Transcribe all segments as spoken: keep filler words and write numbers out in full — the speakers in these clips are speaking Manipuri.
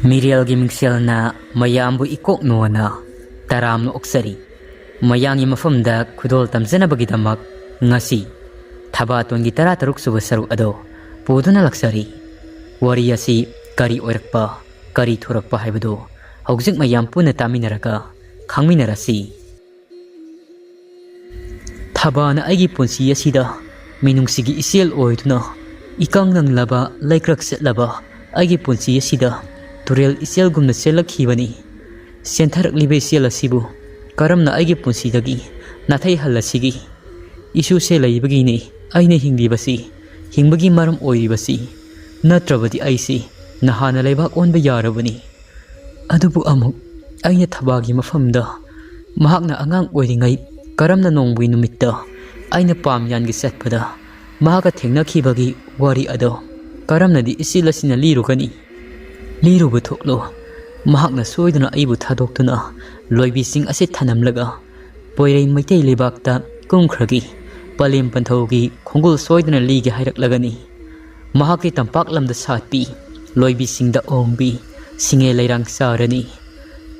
ꯃꯤꯔꯦꯜꯒꯤ ꯃꯤꯡꯁꯦꯜꯅ ꯃꯌꯥꯝꯕꯨ ꯏꯀꯣꯛ ꯅꯣꯟꯅ ꯇꯔꯥꯝꯅ ꯑꯣꯛꯆꯔꯤ꯫ ꯃꯌꯥꯝꯒꯤ ꯃꯐꯝꯗ ꯈꯨꯗꯣꯜ ꯇꯝꯖꯅꯕꯒꯤꯗꯃꯛ ꯉꯁꯤ ꯊꯕꯥꯇꯣꯟꯒꯤ ꯇꯔꯥꯇꯔꯨꯛ ꯁꯨꯕ ꯁꯔꯨꯛ ꯑꯗꯨ ꯄꯨꯗꯨꯅ ꯂꯥꯛꯆꯔꯤ꯫ ꯋꯥꯔꯤ ꯑꯁꯤ ꯀꯔꯤ ꯑꯣꯏꯔꯛꯄ, ꯀꯔꯤ ꯊꯣꯔꯛꯄ ꯍꯥꯏꯕꯗꯨ ꯍꯧꯖꯤꯛ ꯃꯌꯥꯝ ꯄꯨꯟꯅ ꯇꯥꯃꯤꯟꯅꯔꯒ ꯈꯪꯃꯤꯟꯅꯔꯁꯤ꯫ ꯊꯕꯥꯅ ꯑꯩꯒꯤ ꯄꯨꯟꯁꯤ ꯑꯁꯤꯗ ꯃꯤꯅꯨꯡꯁꯤꯒꯤ ꯏꯆꯦꯜ ꯑꯣꯏꯗꯨꯅ, ꯏꯀꯪ ꯅꯪꯂꯕ, ꯂꯩꯀ꯭ꯔꯛ ꯆꯠꯂꯕ ꯑꯩꯒꯤ ꯄꯨꯟꯁꯤ ꯑꯁꯤꯗ ꯇꯨꯔꯦꯜ ꯏꯆꯦꯜꯒꯨꯝꯅ ꯆꯦꯜꯂꯛꯈꯤꯕꯅꯤ꯫ ꯆꯦꯟꯊꯔꯛꯂꯤꯕ ꯏꯆꯦꯜ ꯑꯁꯤꯕꯨ ꯀꯔꯝꯅ ꯑꯩꯒꯤ ꯄꯨꯟꯁꯤꯗꯒꯤ ꯅꯥꯊꯩꯍꯜꯂꯁꯤꯒꯦ? ꯏꯁꯨꯁꯦ ꯂꯩꯕꯒꯤꯅꯤ ꯑꯩꯅ ꯍꯤꯡꯂꯤꯕꯁꯤ, ꯍꯤꯡꯕꯒꯤ ꯃꯔꯝ ꯑꯣꯏꯔꯤꯕꯁꯤ꯫ ꯅꯠꯇ꯭ꯔꯕꯗꯤ ꯑꯩꯁꯤ ꯅꯍꯥꯟꯅ ꯂꯩꯕꯥꯛ ꯑꯣꯟꯕ ꯌꯥꯔꯕꯅꯤ꯫ ꯑꯗꯨꯕꯨ ꯑꯃꯨꯛ ꯑꯩꯅ ꯊꯕꯥꯒꯤ ꯃꯐꯝꯗ ꯃꯍꯥꯛꯅ ꯑꯉꯥꯡ ꯑꯣꯏꯔꯤꯉꯩ ꯀꯔꯝꯅ ꯅꯣꯡꯃꯒꯤ ꯅꯨꯃꯤꯠꯇ ꯑꯩꯅ ꯄꯥꯝ ꯌꯥꯟꯒꯦ ꯆꯠꯄꯗ ꯃꯍꯥꯛꯀ ꯊꯦꯡꯅꯈꯤꯕꯒꯤ ꯋꯥꯔꯤ ꯑꯗꯣ ꯀꯔꯝꯅꯗꯤ ꯏꯆꯦꯜ ꯑꯁꯤꯅ ꯂꯤꯔꯨꯒꯅꯤ? ꯂꯤꯔꯨꯕ ꯊꯣꯛꯂꯣ꯫ ꯃꯍꯥꯛꯅ ꯁꯣꯏꯗꯅ ꯑꯩꯕꯨ ꯊꯥꯗꯣꯛꯇꯨꯅ ꯂꯣꯏꯕꯤꯁꯤꯡ ꯑꯁꯤ ꯊꯅꯝꯂꯒ ꯄꯣꯏꯔꯩ ꯃꯩꯇꯩ ꯂꯩꯕꯥꯛꯇ ꯀꯨꯝꯈ꯭ꯔꯒꯦ꯫ ꯄꯂꯦꯝ ꯄꯟꯊꯧꯒꯤ ꯈꯣꯡꯒꯨꯜ ꯁꯣꯏꯗꯅ ꯂꯤꯒꯦ ꯍꯥꯏꯔꯛꯂꯒꯅꯤ꯫ ꯃꯍꯥꯛꯀꯤ ꯇꯝꯄꯥꯛ ꯂꯝꯗ ꯁꯥꯠꯄꯤ ꯂꯣꯏꯕꯤꯁꯤꯡꯗ ꯑꯣꯡꯕꯤ ꯁꯤꯡꯉꯦ ꯂꯩꯔꯥꯡ ꯆꯥꯔꯅꯤ꯫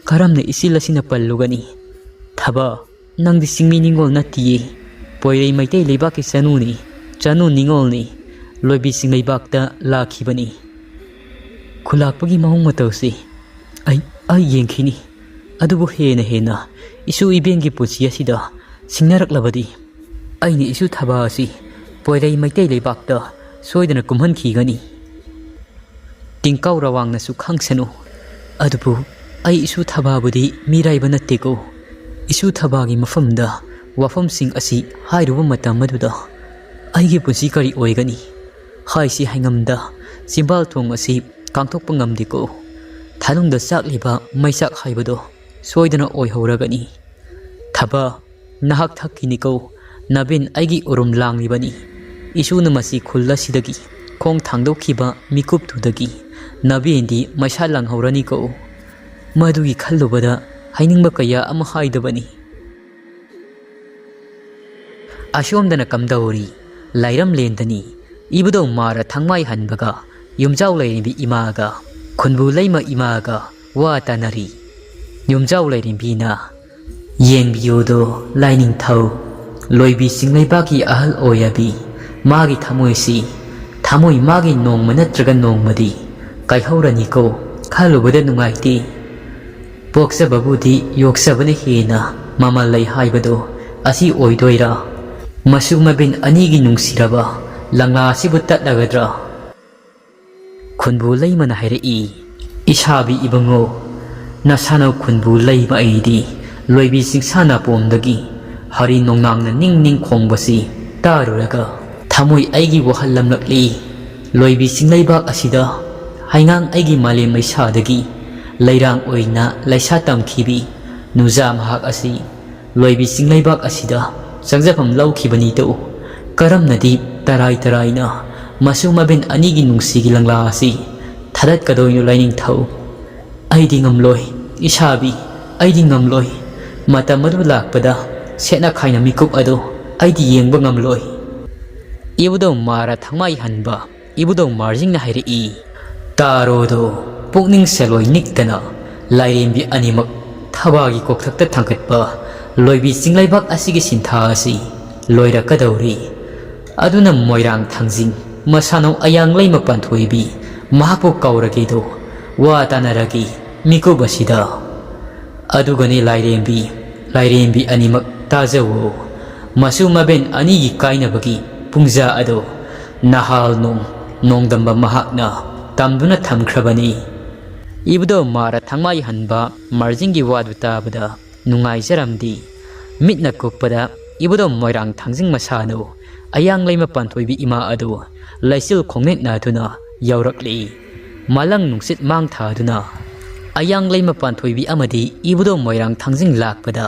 ꯀꯔꯝꯅ ꯏꯆꯦꯜ ꯑꯁꯤꯅ ꯄꯜꯂꯨꯒꯅꯤ? ꯊꯕ, ꯅꯪꯗꯤ ꯆꯤꯡꯃꯤ ꯅꯤꯉꯣꯜ ꯅꯠꯇꯤꯌꯦ꯫ ꯄꯣꯏꯔꯩ ꯃꯩꯇꯩ ꯂꯩꯕꯥꯛꯀꯤ ꯆꯅꯨꯅꯤ, ꯆꯅꯨ ꯅꯤꯉꯣꯜꯅꯤ꯫ ꯂꯣꯏꯕꯤꯁꯤꯡ ꯂꯩꯕꯥꯛꯇ ꯂꯥꯛꯈꯤꯕꯅꯤ꯫ ꯈꯨꯂꯥꯛꯄꯒꯤ ꯃꯑꯣꯡ ꯃꯇꯧꯁꯤ ꯑꯩ, ꯑꯩ ꯌꯦꯡꯈꯤꯅꯤ꯫ ꯑꯗꯨꯕꯨ ꯍꯦꯟꯅ ꯍꯦꯟꯅ ꯏꯁꯨ ꯏꯕꯦꯟꯒꯤ ꯄꯨꯟꯁꯤ ꯑꯁꯤꯗ ꯁꯤꯡꯅꯔꯛꯂꯕꯗꯤ ꯑꯩꯅ ꯏꯁꯨ ꯊꯕ ꯑꯁꯤ ꯄꯣꯏꯔꯩ ꯃꯩꯇꯩ ꯂꯩꯕꯥꯛꯇ ꯁꯣꯏꯗꯅ ꯀꯨꯝꯍꯟꯈꯤꯒꯅꯤ꯫ ꯇꯤꯡꯀꯥꯎ ꯔꯋꯥꯡꯅꯁꯨ ꯈꯪꯁꯅꯨ꯫ ꯑꯗꯨꯕꯨ ꯑꯩ ꯏꯁꯨ ꯊꯕꯥꯕꯨꯗꯤ ꯃꯤꯔꯥꯏꯕ ꯅꯠꯇꯦꯀꯣ꯫ ꯏꯁꯨ ꯊꯕꯥꯒꯤ ꯃꯐꯝꯗ ꯋꯥꯐꯝꯁꯤꯡ ꯑꯁꯤ ꯍꯥꯏꯔꯨꯕ ꯃꯇꯝ ꯑꯗꯨꯗ ꯑꯩꯒꯤ ꯄꯨꯟꯁꯤ ꯀꯔꯤ ꯑꯣꯏꯒꯅꯤ? ꯍꯥꯏꯁꯤ ꯍꯥꯏꯉꯝꯗ ꯆꯤꯝꯕꯥꯜ ꯊꯣꯡ ꯑꯁꯤ ꯀꯥꯡꯊꯣꯛꯄ ꯉꯝꯗꯦꯀꯣ꯫ ꯊꯥꯅꯨꯡꯗ ꯆꯥꯛꯂꯤꯕ ꯃꯩꯆꯥꯛ ꯍꯥꯏꯕꯗꯣ ꯁꯣꯏꯗꯅ ꯑꯣꯏꯍꯧꯔꯒꯅꯤ꯫ ꯊꯕ, ꯅꯍꯥꯛ ꯊꯛꯈꯤꯅꯤꯀꯣ꯫ ꯅꯕꯦꯟ ꯑꯩꯒꯤ ꯎꯔꯨꯝ ꯂꯥꯡꯂꯤꯕꯅꯤ꯫ ꯏꯁꯨꯅ ꯃꯁꯤ ꯈꯨꯜ ꯑꯁꯤꯗꯒꯤ ꯈꯣꯡ ꯊꯥꯡꯗꯣꯛꯈꯤꯕ ꯃꯤꯀꯨꯞꯇꯨꯗꯒꯤ ꯅꯕꯦꯟꯗꯤ ꯃꯩꯁꯥ ꯂꯥꯡꯍꯧꯔꯅꯤꯀꯣ꯫ ꯃꯗꯨꯒꯤ ꯈꯜꯂꯨꯕꯗ ꯍꯥꯏꯅꯤꯡꯕ ꯀꯌꯥ ꯑꯃ ꯍꯥꯏꯗꯕꯅꯤ꯫ ꯑꯁꯣꯝꯗꯅ ꯀꯝꯗꯧꯔꯤ? ꯂꯥꯏꯔꯝꯂꯦꯟꯗꯅꯤ꯫ ꯏꯕꯨꯙꯧ ꯃꯥꯔ ꯊꯪꯃꯥꯏ ꯍꯟꯕꯒ ꯌꯨꯝꯖꯥꯎ ꯂꯩꯔꯤꯕꯤ ꯏꯃꯥꯒ ꯈꯨꯟꯕꯨ ꯂꯩꯃ ꯏꯃꯥꯒ ꯋꯥ ꯇꯥꯅꯔꯤ꯫ ꯌꯨꯝꯖꯥꯎ ꯂꯥꯏꯔꯦꯝꯕꯤꯅ, "ꯌꯦꯡꯕꯤꯌꯨꯗꯣ ꯂꯥꯏꯅꯤꯡꯊꯧ, ꯂꯣꯏꯕꯤ ꯆꯤꯡꯂꯩꯕꯥꯛꯀꯤ ꯑꯍꯜ ꯑꯣꯏꯔꯕꯤ, ꯃꯥꯒꯤ ꯊꯃꯣꯏꯁꯤ, ꯊꯃꯣꯏ ꯃꯥꯒꯤ ꯅꯣꯡꯃ ꯅꯠꯇ꯭ꯔꯒ ꯅꯣꯡꯃꯗꯤ ꯀꯥꯏꯍꯧꯔꯅꯤꯀꯣ, ꯈꯜꯂꯨꯕꯗ ꯅꯨꯡꯉꯥꯏꯇꯦ꯫ ꯄꯣꯛꯆꯕꯕꯨꯗꯤ ꯌꯣꯛꯆꯕꯅ ꯍꯦꯟꯅ ꯃꯃꯜ ꯂꯩ ꯍꯥꯏꯕꯗꯣ ꯑꯁꯤ ꯑꯣꯏꯗꯣꯏꯔꯥ? ꯃꯁꯨ ꯃꯕꯦꯟ ꯑꯅꯤꯒꯤ ꯅꯨꯡꯁꯤꯔꯕ ꯂꯪꯂꯥ ꯑꯁꯤꯕꯨ ꯇꯠꯂꯒꯗ꯭ꯔꯥ?" ꯈꯨꯟꯕꯨ ꯂꯩꯃꯅ ꯍꯥꯏꯔꯛꯏ, "ꯏꯁꯥꯕꯤ ꯏꯕꯨꯡꯉꯣ, ꯅꯁꯥꯅꯧ ꯈꯨꯟꯕꯨ ꯂꯩꯃ ꯑꯩꯗꯤ ꯂꯣꯏꯕꯤ ꯆꯤꯡꯁꯥ ꯅꯥꯄꯣꯝꯗꯒꯤ ꯍꯔꯤ ꯅꯣꯡꯅꯥꯡꯅ ꯅꯤꯡ ꯅꯤꯡ ꯈꯣꯡꯕꯁꯤ ꯇꯥꯔꯨꯔꯒ ꯊꯃꯣꯏ ꯑꯩꯒꯤ ꯋꯥꯍꯜꯂꯝꯂꯛꯂꯤ꯫ ꯂꯣꯏꯕꯤ ꯆꯤꯡꯂꯩꯕꯥꯛ ꯑꯁꯤꯗ ꯍꯩꯉꯥꯡ ꯑꯩꯒꯤ ꯃꯥꯂꯦꯝ ꯃꯩꯁꯥꯗꯒꯤ ꯂꯩꯔꯥꯡ ꯑꯣꯏꯅ ꯂꯩꯁꯥ ꯇꯝꯈꯤꯕꯤ ꯅꯨꯖꯥ ꯃꯍꯥꯛ ꯑꯁꯤ ꯂꯣꯏꯕꯤ ꯆꯤꯡꯂꯩꯕꯥꯛ ꯑꯁꯤꯗ ꯆꯪꯖꯐꯝ ꯂꯧꯈꯤꯕꯅꯤꯗꯣ꯫ ꯀꯔꯝꯅꯗꯤ ꯇꯔꯥꯏ ꯇꯔꯥꯏꯅ ꯃꯁꯨ ꯃꯕꯦꯟ ꯑꯅꯤꯒꯤ ꯅꯨꯡꯁꯤꯒꯤ ꯂꯪꯂꯥ ꯑꯁꯤ ꯊꯥꯗꯠꯀꯗꯣꯏꯅꯣ ꯂꯥꯏꯅꯤꯡꯊꯧ? ꯑꯩꯗꯤ ꯉꯝꯂꯣꯏ, ꯏꯁꯥꯕꯤ, ꯑꯩꯗꯤ ꯉꯝꯂꯣꯏ꯫ ꯃꯇꯝ ꯑꯗꯨ ꯂꯥꯛꯄꯗ ꯁꯦꯠꯅ ꯈꯥꯏꯅ ꯃꯤꯀꯨꯞ ꯑꯗꯨ ꯑꯩꯗꯤ ꯌꯦꯡꯕ ꯉꯝꯂꯣꯏ꯫" ꯏꯕꯨꯙꯧ ꯃꯥꯔ ꯊꯪꯃꯥꯏ ꯍꯟꯕ ꯏꯕꯨꯙꯧ ꯃꯥꯔꯖꯤꯡꯅ ꯍꯥꯏꯔꯛꯏ, "ꯇꯥꯔꯣꯗꯣ ꯄꯨꯛꯅꯤꯡ ꯁꯦꯜꯂꯣꯏ ꯅꯤꯛꯇꯅ ꯂꯥꯏꯔꯦꯝꯕꯤ ꯑꯅꯤꯃꯛ ꯊꯕꯥꯒꯤ ꯀꯣꯛꯊꯛꯇ ꯊꯥꯡꯒꯠꯄ ꯂꯣꯏꯕꯤ ꯆꯤꯡꯂꯩꯕꯥꯛ ꯑꯁꯤꯒꯤ ꯁꯤꯟꯊꯥ ꯑꯁꯤ ꯂꯣꯏꯔꯛꯀꯗꯧꯔꯤ꯫ ꯑꯗꯨꯅ ꯃꯣꯏꯔꯥꯡ ꯊꯥꯡꯖꯤꯡ ꯃꯁꯥꯅꯧ ꯑꯌꯥꯡꯂꯩꯃ ꯄꯥꯟꯊꯣꯏꯕꯤ ꯃꯍꯥꯛꯄꯨ ꯀꯧꯔꯒꯦꯗꯣ ꯋꯥ ꯇꯥꯅꯔꯒꯦ ꯃꯤꯀꯨꯞ ꯑꯁꯤꯗ꯫ ꯑꯗꯨꯒꯅꯤ ꯂꯥꯏꯔꯦꯝꯕꯤ, ꯂꯥꯏꯔꯦꯝꯕꯤ ꯑꯅꯤꯃꯛ ꯇꯥꯖꯧꯋꯣ꯫ ꯃꯁꯨ ꯃꯕꯦꯟ ꯑꯅꯤꯒꯤ ꯀꯥꯏꯅꯕꯒꯤ ꯄꯨꯡꯖꯥ ꯑꯗꯣ ꯅꯍꯥꯜ ꯅꯣꯡ ꯅꯣꯡꯗꯝꯕ ꯃꯍꯥꯛꯅ ꯇꯝꯗꯨꯅ ꯊꯝꯈ꯭ꯔꯕꯅꯤ꯫" ꯏꯕꯨꯙꯧ ꯃꯥꯔ ꯊꯪꯃꯥꯏ ꯍꯟꯕ ꯃꯥꯔꯖꯤꯡꯒꯤ ꯋꯥꯗꯨ ꯇꯥꯕꯗ ꯅꯨꯡꯉꯥꯏꯖꯔꯝꯗꯦ꯫ ꯃꯤꯠꯅ ꯀꯨꯞꯄꯗ ꯏꯕꯨꯙꯧ ꯃꯣꯏꯔꯥꯡ ꯊꯥꯡꯖꯤꯡ ꯃꯁꯥꯅꯧ ꯑꯌꯥꯡꯂꯩꯃ ꯄꯥꯟꯊꯣꯏꯕꯤ ꯏꯃꯥ ꯑꯗꯨ ꯂꯩꯆꯤꯜ ꯈꯣꯡꯅꯦꯠꯅꯗꯨꯅ ꯌꯧꯔꯛꯂꯤ꯫ ꯃꯥꯂꯪ ꯅꯨꯡꯁꯤꯠ ꯃꯥꯡ ꯊꯥꯗꯨꯅ ꯑꯌꯥꯡꯂꯩꯃ ꯄꯥꯟꯊꯣꯏꯕꯤ ꯑꯃꯗꯤ ꯏꯕꯨꯙꯧ ꯃꯣꯏꯔꯥꯡ ꯊꯥꯡꯖꯤꯡ ꯂꯥꯛꯄꯗ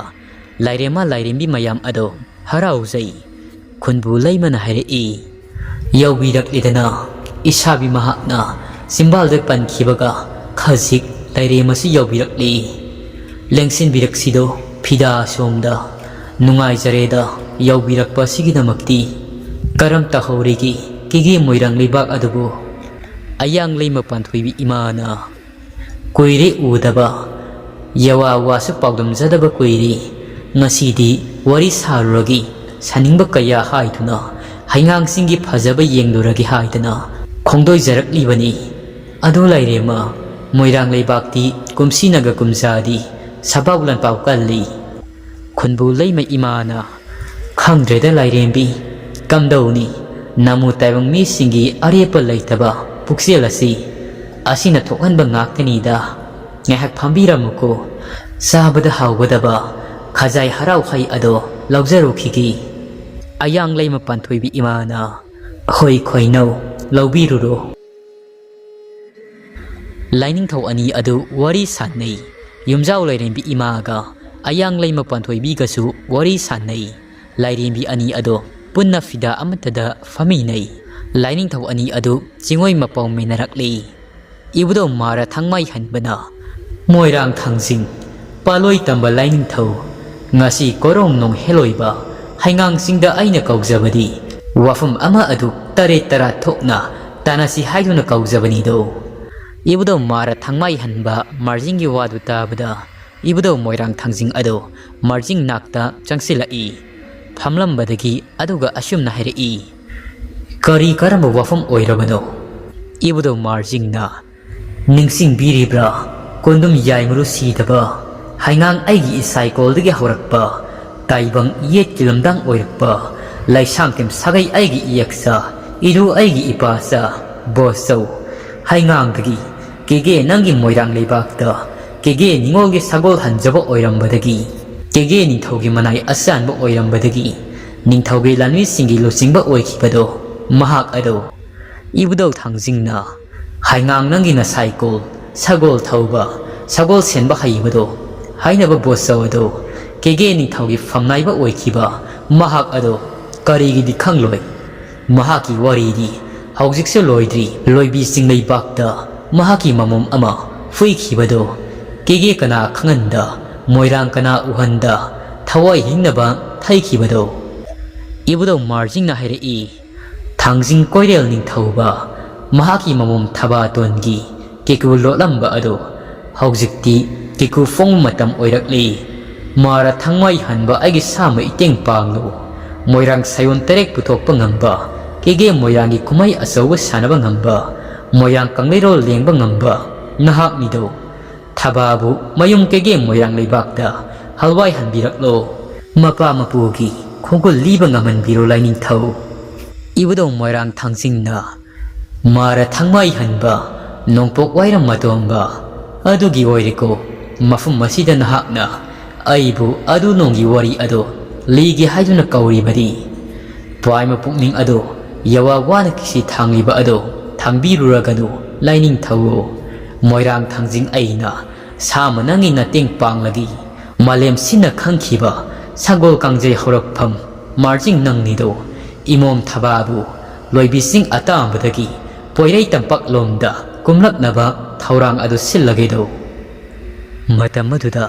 ꯂꯥꯏꯔꯦꯝꯃ ꯂꯥꯏꯔꯦꯝꯕꯤ ꯃꯌꯥꯝ ꯑꯗꯣ ꯍꯔꯥꯎꯖꯩ꯫ ꯈꯨꯟꯕꯨ ꯂꯩꯃꯅ ꯍꯥꯏꯔꯛꯏ, "ꯌꯧꯕꯤꯔꯛꯂꯦꯗꯅ, ꯏꯁꯥꯕꯤ ꯃꯍꯥꯛꯅ ꯆꯤꯝꯕꯥꯜꯗ ꯄꯟꯈꯤꯕꯒ ꯈꯖꯤꯛ ꯂꯥꯏꯔꯦꯝ ꯑꯁꯤ ꯌꯧꯕꯤꯔꯛꯂꯤ꯫ ꯂꯦꯡꯁꯤꯟꯕꯤꯔꯛꯁꯤꯗꯣ ꯐꯤꯗꯥ ꯁꯣꯝꯗ꯫ ꯅꯨꯡꯉꯥꯏꯖꯔꯦꯗ ꯌꯧꯕꯤꯔꯛꯄ ꯑꯁꯤꯒꯤꯗꯃꯛꯇꯤ꯫ ꯀꯔꯝ ꯇꯧꯍꯧꯔꯤꯒꯦ ꯀꯦꯒꯦ ꯃꯣꯏꯔꯥꯡ ꯂꯩꯕꯥꯛ ꯑꯗꯨꯕꯨ?" ꯑꯌꯥꯡ ꯂꯩꯃ ꯄꯥꯟꯊꯣꯏꯕꯤ ꯏꯃꯥꯅ, "ꯀꯨꯏꯔꯦ ꯎꯗꯕ, ꯌꯋꯥ ꯋꯥꯁꯨ ꯄꯥꯎꯗꯝꯖꯗꯕ ꯀꯨꯏꯔꯦ꯫ ꯉꯁꯤꯗꯤ ꯋꯥꯔꯤ ꯁꯥꯔꯨꯔꯒꯦ, ꯁꯥꯅꯤꯡꯕ ꯀꯌꯥ ꯍꯥꯏꯗꯨꯅ, ꯍꯩꯉꯥꯡꯁꯤꯡꯒꯤ ꯐꯖꯕ ꯌꯦꯡꯂꯨꯔꯒꯦ" ꯍꯥꯏꯗꯅ ꯈꯣꯡꯗꯣꯏꯖꯔꯛꯂꯤꯕꯅꯤ꯫ ꯑꯗꯨ ꯂꯥꯏꯔꯦꯝꯃ, ꯃꯣꯏꯔꯥꯡ ꯂꯩꯕꯥꯛꯇꯤ ꯀꯨꯝꯁꯤꯅꯒ ꯀꯨꯝꯖꯥꯗꯤ ꯁꯕꯥꯎ ꯂꯟꯄꯥꯎ ꯀꯜꯂꯤ꯫ ꯈꯨꯟꯕꯨ ꯂꯩꯃ ꯏꯃꯥꯅ, "ꯈꯪꯗ꯭ꯔꯦꯗ ꯂꯥꯏꯔꯦꯝꯕꯤ, ꯀꯝꯗꯧꯅꯤ? ꯅꯃꯨ ꯇꯥꯏꯕꯪ ꯃꯤꯁꯤꯡꯒꯤ ꯑꯔꯦꯞꯄ ꯂꯩꯇꯕ ꯄꯨꯛꯆꯦꯜ ꯑꯁꯤ, ꯑꯁꯤꯅ ꯊꯣꯛꯍꯟꯕ ꯉꯥꯛꯇꯅꯤꯗ꯫ ꯉꯥꯏꯍꯥꯛ ꯐꯝꯕꯤꯔꯝꯃꯨꯀꯣ, ꯆꯥꯕꯗ ꯍꯥꯎꯒꯗꯕ ꯈꯖꯥꯏ ꯍꯔꯥꯎ ꯍꯩ ꯑꯗꯣ ꯂꯧꯖꯔꯨꯈꯤꯒꯦ꯫" ꯑꯌꯥꯡ ꯂꯩꯃ ꯄꯥꯟꯊꯣꯏꯕꯤ ꯏꯃꯥꯅ, "ꯍꯣꯏ ꯈꯣꯏꯅꯧ, ꯂꯧꯕꯤꯔꯨꯔꯣ꯫" ꯂꯥꯏꯅꯤꯡꯊꯧ ꯑꯅꯤ ꯑꯗꯨ ꯋꯥꯔꯤ ꯁꯥꯟꯅꯩ꯫ ꯌꯨꯝꯖꯥꯎ ꯂꯥꯏꯔꯦꯝꯕꯤ ꯏꯃꯥꯒ ꯑꯌꯥꯡ ꯂꯩꯃ ꯄꯥꯟꯊꯣꯏꯕꯤꯒꯁꯨ ꯋꯥꯔꯤ ꯁꯥꯟꯅꯩ꯫ ꯂꯥꯏꯔꯦꯝꯕꯤ ꯑꯅꯤ ꯑꯗꯣ ꯄꯨꯟꯅ ꯐꯤꯗꯥ ꯑꯃꯠꯇꯗ ꯐꯝꯃꯤꯟꯅꯩ꯫ ꯂꯥꯏꯅꯤꯡꯊꯧ ꯑꯅꯤ ꯑꯗꯨ ꯆꯤꯡꯉꯣꯏ ꯃꯄꯥꯎ ꯃꯦꯟꯅꯔꯛꯂꯤ꯫ ꯏꯕꯨꯙꯧ ꯃꯥꯔ ꯊꯥꯡꯃꯥꯏ ꯍꯟꯕꯅ, "ꯃꯣꯏꯔꯥꯡ ꯊꯥꯡꯖꯤꯡ, ꯄꯥꯂꯣꯏ ꯇꯝꯕ ꯂꯥꯏꯅꯤꯡꯊꯧ, ꯉꯁꯤ ꯀꯣꯔꯣꯡ ꯅꯣꯡ ꯍꯦꯂꯣꯏꯕ ꯍꯩꯉꯥꯡꯁꯤꯡꯗ ꯑꯩꯅ ꯀꯧꯖꯕꯗꯤ ꯋꯥꯐꯝ ꯑꯃ ꯑꯗꯨ ꯇꯔꯦꯠ ꯇꯔꯥ ꯊꯣꯛꯅ ꯇꯥꯟꯅꯁꯤ ꯍꯥꯏꯗꯨꯅ ꯀꯧꯖꯕꯅꯤꯗꯣ꯫" ꯏꯕꯨꯙꯧ ꯃꯥꯔ ꯊꯥꯡꯃꯥꯏ ꯍꯟꯕ ꯃꯥꯔꯖꯤꯡꯒꯤ ꯋꯥꯗꯨ ꯇꯥꯕꯗ ꯏꯕꯨꯙꯧ ꯃꯣꯏꯔꯥꯡ ꯊꯥꯡꯖꯤꯡ ꯑꯗꯨ ꯃꯥꯔꯖꯤꯡ ꯅꯥꯛꯇ ꯆꯪꯁꯤꯜꯂꯛꯏ꯫ ꯐꯝꯂꯝꯕꯗꯒꯤ ꯑꯗꯨꯒ ꯑꯁꯨꯝꯅ ꯍꯥꯏꯔꯛꯏ, "ꯀꯔꯤ ꯀꯔꯝꯕ ꯋꯥꯐꯝ ꯑꯣꯏꯔꯕꯅꯣ?" ꯏꯕꯨꯙꯧ ꯃꯥꯔꯖꯤꯡꯅ, "ꯅꯤꯡꯁꯤꯡꯕꯤꯔꯤꯕ꯭ꯔꯥ? ꯀꯣꯟꯗꯨꯝ ꯌꯥꯏꯃꯔꯨ ꯁꯤꯗꯕ, ꯍꯩꯉꯥꯡ ꯑꯩꯒꯤ ꯏꯁꯥꯏꯀꯣꯜꯗꯒꯤ ꯍꯧꯔꯛꯄ, ꯇꯥꯏꯕꯪ ꯌꯦꯠꯀꯤ ꯂꯝꯗꯥꯡ ꯑꯣꯏꯔꯛꯄ, ꯂꯩꯁꯥꯡꯊꯦꯝ ꯁꯥꯒꯩ ꯑꯩꯒꯤ ꯏꯌꯦꯛꯆꯥ, ꯏꯔꯨ ꯑꯩꯒꯤ ꯏꯄꯥꯆꯥ, ꯕꯣꯁꯆꯧ, ꯍꯩꯉꯥꯡꯗꯒꯤ ꯀꯦꯒꯦ ꯅꯪꯒꯤ ꯃꯣꯏꯔꯥꯡ ꯂꯩꯕꯥꯛꯇ ꯀꯦꯒꯦ ꯅꯤꯉꯣꯜꯒꯤ ꯁꯒꯣꯜ ꯍꯟꯖꯕ ꯑꯣꯏꯔꯝꯕꯗꯒꯤ, ꯀꯦꯒꯦ ꯅꯤꯡꯊꯧꯒꯤ ꯃꯅꯥꯏ ꯑꯆꯥꯟꯕ ꯑꯣꯏꯔꯝꯕꯗꯒꯤ, ꯅꯤꯡꯊꯧꯒꯤ ꯂꯥꯟꯃꯤꯁꯤꯡꯒꯤ ꯂꯨꯆꯤꯡꯕ ꯑꯣꯏꯈꯤꯕꯗꯣ, ꯃꯍꯥꯛ ꯑꯗꯣ ꯏꯕꯨꯙꯧ ꯊꯥꯡꯖꯤꯡꯅ ꯍꯩꯉꯥꯡ ꯅꯪꯒꯤ ꯅꯁꯥꯏꯀꯣꯜ, ꯁꯒꯣꯜ ꯊꯧꯕ, ꯁꯒꯣꯜ ꯁꯦꯟꯕ ꯍꯩꯕꯗꯣ, ꯍꯥꯏꯅꯕ ꯕꯣꯁꯆꯧ ꯑꯗꯣ, ꯀꯦꯒꯦ ꯅꯤꯡꯊꯧꯒꯤ ꯐꯝꯅꯥꯏꯕ ꯑꯣꯏꯈꯤꯕ ꯃꯍꯥꯛ ꯑꯗꯣ ꯀꯔꯤꯒꯤꯗꯤ ꯈꯪꯂꯣꯏ? ꯃꯍꯥꯛꯀꯤ ꯋꯥꯔꯤꯗꯤ ꯍꯧꯖꯤꯛꯁꯨ ꯂꯣꯏꯗ꯭ꯔꯤ꯫ ꯂꯣꯏꯕꯤ ꯆꯤꯡꯂꯩꯕꯥꯛꯇ ꯃꯍꯥꯛꯀꯤ ꯃꯃꯣꯝ ꯑꯃ ꯐꯨꯏꯈꯤꯕꯗꯣ, ꯀꯦꯒꯦ ꯀꯅꯥ ꯈꯪꯍꯟꯗ, ꯃꯣꯏꯔꯥꯡ ꯀꯅꯥ ꯎꯍꯟꯗ, ꯊꯋꯥꯏ ꯍꯤꯡꯅꯕ ꯊꯩꯈꯤꯕꯗꯣ?" ꯏꯕꯨꯙꯧ ꯃꯥꯔꯖꯤꯡꯅ ꯍꯥꯏꯔꯛꯏ, ꯊꯥꯡꯖꯤꯡ ꯀꯣꯏꯔꯦꯜ ꯅꯤꯡꯊꯧꯕ, ꯃꯍꯥꯛꯀꯤ ꯃꯃꯣꯝ ꯊꯕꯥꯇꯣꯟꯒꯤ ꯀꯦꯀꯨ ꯂꯣꯠꯂꯝꯕ ꯑꯗꯨ ꯍꯧꯖꯤꯛꯇꯤ ꯀꯦꯀꯨ ꯐꯣꯡꯕ ꯃꯇꯝ ꯑꯣꯏꯔꯛꯂꯤ꯫ ꯃꯥꯔ ꯊꯥꯡꯃꯩ ꯍꯟꯕ ꯑꯩꯒꯤ ꯁꯥꯃ ꯏꯇꯦꯡ ꯄꯥꯡꯂꯨ꯫ ꯃꯣꯏꯔꯥꯡ ꯁꯥꯌꯣꯟ ꯇꯔꯦꯠ ꯄꯨꯊꯣꯛꯄ ꯉꯝꯕ, ꯀꯦꯒꯦ ꯃꯣꯏꯔꯥꯡꯒꯤ ꯀꯨꯝꯍꯩ ꯑꯆꯧꯕ ꯁꯥꯟꯅꯕ ꯉꯝꯕ, ꯃꯣꯏꯔꯥꯡ ꯀꯪꯂꯩꯔꯣꯜ ꯂꯦꯡꯕ ꯉꯝꯕ ꯅꯍꯥꯛꯅꯤꯗꯣ꯫ ꯊꯕꯥꯕꯨ ꯃꯌꯨꯝ ꯀꯦꯒꯦ ꯃꯣꯏꯔꯥꯡ ꯂꯩꯕꯥꯛꯇ ꯍꯜꯋꯥꯏ ꯍꯟꯕꯤꯔꯛꯂꯣ꯫ ꯃꯄꯥ ꯃꯄꯨꯒꯤ ꯈꯣꯡꯒꯨꯜ ꯂꯤꯕ ꯉꯝꯍꯟꯕꯤꯔꯣ ꯂꯥꯏꯅꯤꯡꯊꯧ꯫ ꯏꯕꯨꯙꯧ ꯃꯣꯏꯔꯥꯡ ꯊꯥꯡꯖꯤꯡꯅ ꯃꯥꯔ ꯊꯥꯡꯃꯩ ꯍꯟꯕ ꯅꯣꯡꯄꯣꯛ ꯋꯥꯏꯔꯝ ꯑꯇꯣꯝꯕ ꯑꯗꯨꯒꯤ ꯑꯣꯏꯔꯦꯀꯣ꯫ ꯃꯐꯝ ꯑꯁꯤꯗ ꯅꯍꯥꯛꯅ ꯑꯩꯕꯨ ꯑꯗꯨ ꯅꯣꯡꯒꯤ ꯋꯥꯔꯤ ꯑꯗꯣ ꯂꯤꯒꯦ ꯍꯥꯏꯗꯨꯅ ꯀꯧꯔꯤꯕꯗꯤ꯫ ꯄꯥꯏꯃ ꯄꯨꯛꯅꯤꯡ ꯑꯗꯣ ꯌꯋꯥ ꯋꯥꯅ ꯀꯤꯁꯤ ꯊꯥꯡꯂꯤꯕ ꯑꯗꯣ ꯊꯥꯡꯕꯤꯔꯨꯔꯒꯅꯨ ꯂꯥꯏꯅꯤꯡꯊꯧ꯫ ꯃꯣꯏꯔꯥꯡ ꯊꯥꯡꯖꯤꯡ ꯑꯩꯅ ꯁꯥꯃ ꯅꯪꯒꯤ ꯅꯇꯦꯡ ꯄꯥꯡꯂꯒꯤ ꯃꯥꯂꯦꯝ ꯁꯤꯟꯅ ꯈꯪꯈꯤꯕ ꯁꯒꯣꯜ ꯀꯥꯡꯖꯩ ꯍꯧꯔꯛꯐꯝ ꯃꯥꯔꯖꯤꯡ ꯅꯪꯅꯤꯗꯣ꯫ ꯏꯃꯣꯝ ꯊꯕꯥꯕꯨ ꯂꯣꯏꯕꯤ ꯆꯤꯡ ꯑꯇꯥꯡꯕꯗꯒꯤ ꯄꯣꯏꯔꯩ ꯇꯝꯄꯥꯛꯂꯣꯝꯗ ꯀꯨꯝꯂꯛꯅꯕ ꯊꯧꯔꯥꯡ ꯑꯗꯨ ꯁꯤꯜꯂꯒꯦꯗꯣ꯫ ꯃꯇꯝ ꯑꯗꯨꯗ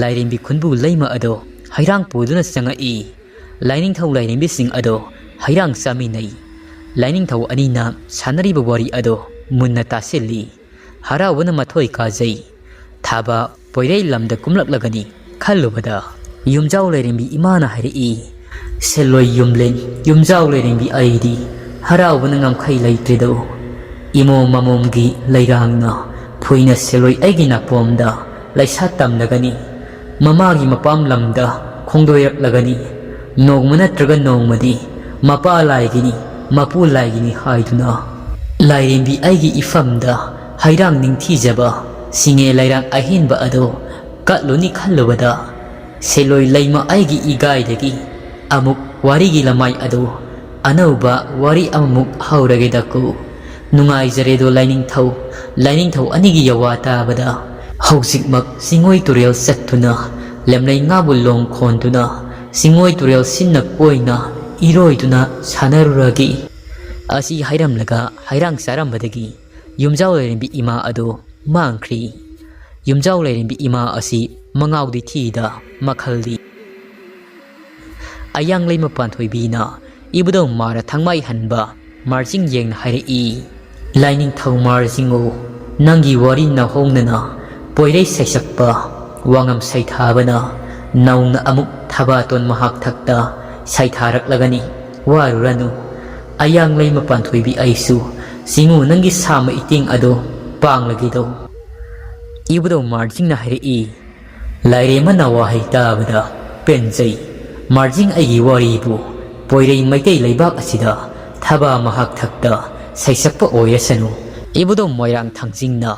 ꯂꯥꯏꯔꯦꯝꯕꯤ ꯈꯨꯟꯕꯨ ꯂꯩꯃ ꯑꯗꯣ ꯍꯩꯔꯥꯡ ꯄꯨꯗꯨꯅ ꯆꯪꯉꯛꯏ꯫ ꯂꯥꯏꯅꯤꯡꯊꯧ ꯂꯥꯏꯔꯦꯝꯕꯤꯁꯤꯡ ꯑꯗꯣ ꯍꯩꯔꯥꯡ ꯆꯥꯃꯤꯟꯅꯩ꯫ ꯂꯥꯏꯅꯤꯡꯊꯧ ꯑꯅꯤꯅ ꯁꯥꯟꯅꯔꯤꯕ ꯋꯥꯔꯤ ꯑꯗꯣ ꯃꯨꯟꯅ ꯇꯥꯁꯤꯜꯂꯤ꯫ ꯍꯔꯥꯎꯕꯅ ꯃꯊꯣꯏ ꯀꯥꯖꯩ꯫ ꯊꯥꯕ ꯄꯣꯏꯔꯩ ꯂꯝꯗ ꯀꯨꯝꯂꯛꯂꯒꯅꯤ ꯈꯜꯂꯨꯕꯗ ꯌꯨꯝꯖꯥꯎ ꯂꯩꯔꯦꯝꯕꯤ ꯏꯃꯥꯅ ꯍꯥꯏꯔꯛꯏ, "ꯁꯦꯜꯂꯣꯏ ꯌꯨꯝꯂꯦꯟ ꯌꯨꯝꯖꯥꯎ ꯂꯩꯔꯦꯝꯕꯤ ꯑꯩꯗꯤ ꯍꯔꯥꯎꯕꯅ ꯉꯝꯈꯩ ꯂꯩꯇ꯭ꯔꯦꯗꯣ꯫ ꯏꯃꯣꯝ ꯃꯃꯣꯝꯒꯤ ꯂꯩꯔꯥꯡꯅ ꯐꯨꯏꯅ ꯁꯦꯜꯂꯣꯏ ꯑꯩꯒꯤ ꯅꯥꯄꯣꯝꯗ ꯂꯩꯁꯥ ꯇꯝꯂꯒꯅꯤ꯫ ꯃꯃꯥꯒꯤ ꯃꯄꯥꯝ ꯂꯝꯗ ꯈꯣꯡꯗꯣꯏꯔꯛꯂꯒꯅꯤ꯫ ꯅꯣꯡꯃ ꯅꯠꯇ꯭ꯔꯒ ꯅꯣꯡꯃꯗꯤ ꯃꯄꯥ ꯂꯥꯏꯒꯤꯅꯤ, ꯃꯄꯨ ꯂꯥꯏꯒꯤꯅꯤ ꯍꯥꯏꯗꯨꯅ ꯂꯥꯏꯔꯦꯝꯕꯤ ꯑꯩꯒꯤ ꯏꯐꯝꯗ ꯍꯩꯔꯥꯡ ꯅꯤꯡꯊꯤꯖꯕ ꯁꯤꯡꯉꯦ ꯂꯩꯔꯥꯡ ꯑꯍꯦꯟꯕ ꯑꯗꯣ ꯀꯠꯂꯨꯅꯤ ꯈꯜꯂꯨꯕꯗ ꯁꯦꯂꯣꯏ ꯂꯩꯃ ꯑꯩꯒꯤ ꯏꯒꯥꯏꯗꯒꯤ ꯑꯃꯨꯛ ꯋꯥꯔꯤꯒꯤ ꯂꯃꯥꯏ ꯑꯗꯨ ꯑꯅꯧꯕ ꯋꯥꯔꯤ ꯑꯃꯃꯨꯛ ꯍꯧꯔꯒꯦꯗꯀꯣ꯫ ꯅꯨꯡꯉꯥꯏꯖꯔꯦꯗꯣ ꯂꯥꯏꯅꯤꯡꯊꯧ, ꯂꯥꯏꯅꯤꯡꯊꯧ ꯑꯅꯤꯒꯤ ꯌꯋꯥ ꯇꯥꯕꯗ ꯍꯧꯖꯤꯛꯃꯛ ꯆꯤꯡꯉꯣꯏ ꯇꯨꯔꯦꯜ ꯆꯠꯇꯨꯅ ꯂꯦꯝꯂꯩ ꯉꯥꯕꯨ ꯂꯣꯡ ꯈꯣꯟꯗꯨꯅ ꯆꯤꯡꯉꯣꯏ ꯇꯨꯔꯦꯜ ꯁꯤꯟꯅ ꯀꯣꯏꯅ ꯏꯔꯣꯏꯗꯨꯅ ꯁꯥꯟꯅꯔꯨꯔꯒꯦ" ꯑꯁꯤ ꯍꯥꯏꯔꯝꯂꯒ ꯍꯩꯔꯥꯡ ꯆꯥꯔꯝꯕꯗꯒꯤ ꯌꯨꯝꯖꯥꯎ ꯂꯩꯔꯦꯝꯕꯤ ꯏꯃꯥ ꯑꯗꯨ ꯃꯥꯡꯈ꯭ꯔꯤ꯫ ꯌꯨꯝꯖꯥꯎ ꯂꯩꯔꯦꯝꯕꯤ ꯏꯃꯥ ꯑꯁꯤ ꯃꯉꯥꯎꯗꯤ ꯊꯤꯗ ꯃꯈꯜꯗꯤ꯫ ꯑꯌꯥꯡ ꯂꯩꯃ ꯄꯥꯟꯊꯣꯏꯕꯤꯅ ꯏꯕꯨꯙꯧ ꯃꯥꯔ ꯊꯥꯡꯃꯥꯏ ꯍꯟꯕ ꯃꯥꯔꯖꯤꯡ ꯌꯦꯡꯅ ꯍꯥꯏꯔꯛꯏ꯫ ꯂꯥꯏꯅꯤꯡꯊꯧ ꯃꯥꯔꯖꯤꯡꯉꯨ, ꯅꯪꯒꯤ ꯋꯥꯔꯤ ꯅꯧꯍꯧꯅꯅ ꯄꯣꯏꯔꯩ ꯁꯩꯁꯛꯄ ꯋꯥꯉꯝ ꯁꯩꯊꯥꯕꯅ ꯅꯧꯅ ꯑꯃꯨꯛ ꯊꯕꯥꯇꯣꯟ ꯃꯍꯥꯛ ꯊꯛꯇ ꯁꯩꯊꯥꯔꯛꯂꯒꯅꯤ꯫ ꯋꯥꯔꯨꯔꯅꯨ, ꯑꯌꯥꯡ ꯂꯩꯃ ꯄꯥꯟꯊꯣꯏꯕꯤ ꯑꯩꯁꯨ ꯆꯤꯡꯉꯨ ꯅꯪꯒꯤ ꯁꯥꯃ ꯏꯇꯦꯡ ꯑꯗꯣ ꯄꯥꯡꯂꯒꯦꯗꯣ꯫ ꯏꯕꯨꯙꯧ ꯃꯥꯔꯖꯤꯡꯅ ꯍꯥꯏꯔꯛꯏ, ꯂꯥꯏꯔꯦꯝꯃꯅ ꯋꯥꯍꯩ ꯇꯥꯕꯗ ꯄꯦꯟꯖꯩ꯫ ꯃꯥꯔꯖꯤꯡ ꯑꯩꯒꯤ ꯋꯥꯔꯤꯕꯨ ꯄꯣꯏꯔꯩ ꯃꯩꯇꯩ ꯂꯩꯕꯥꯛ ꯑꯁꯤꯗ ꯊꯕꯥ ꯃꯍꯥꯛ ꯊꯛꯇ ꯁꯩꯁꯛꯄ ꯑꯣꯏꯔꯁꯅꯨ꯫ ꯏꯕꯨꯙꯧ ꯃꯣꯏꯔꯥꯡ ꯊꯥꯡꯖꯤꯡꯅ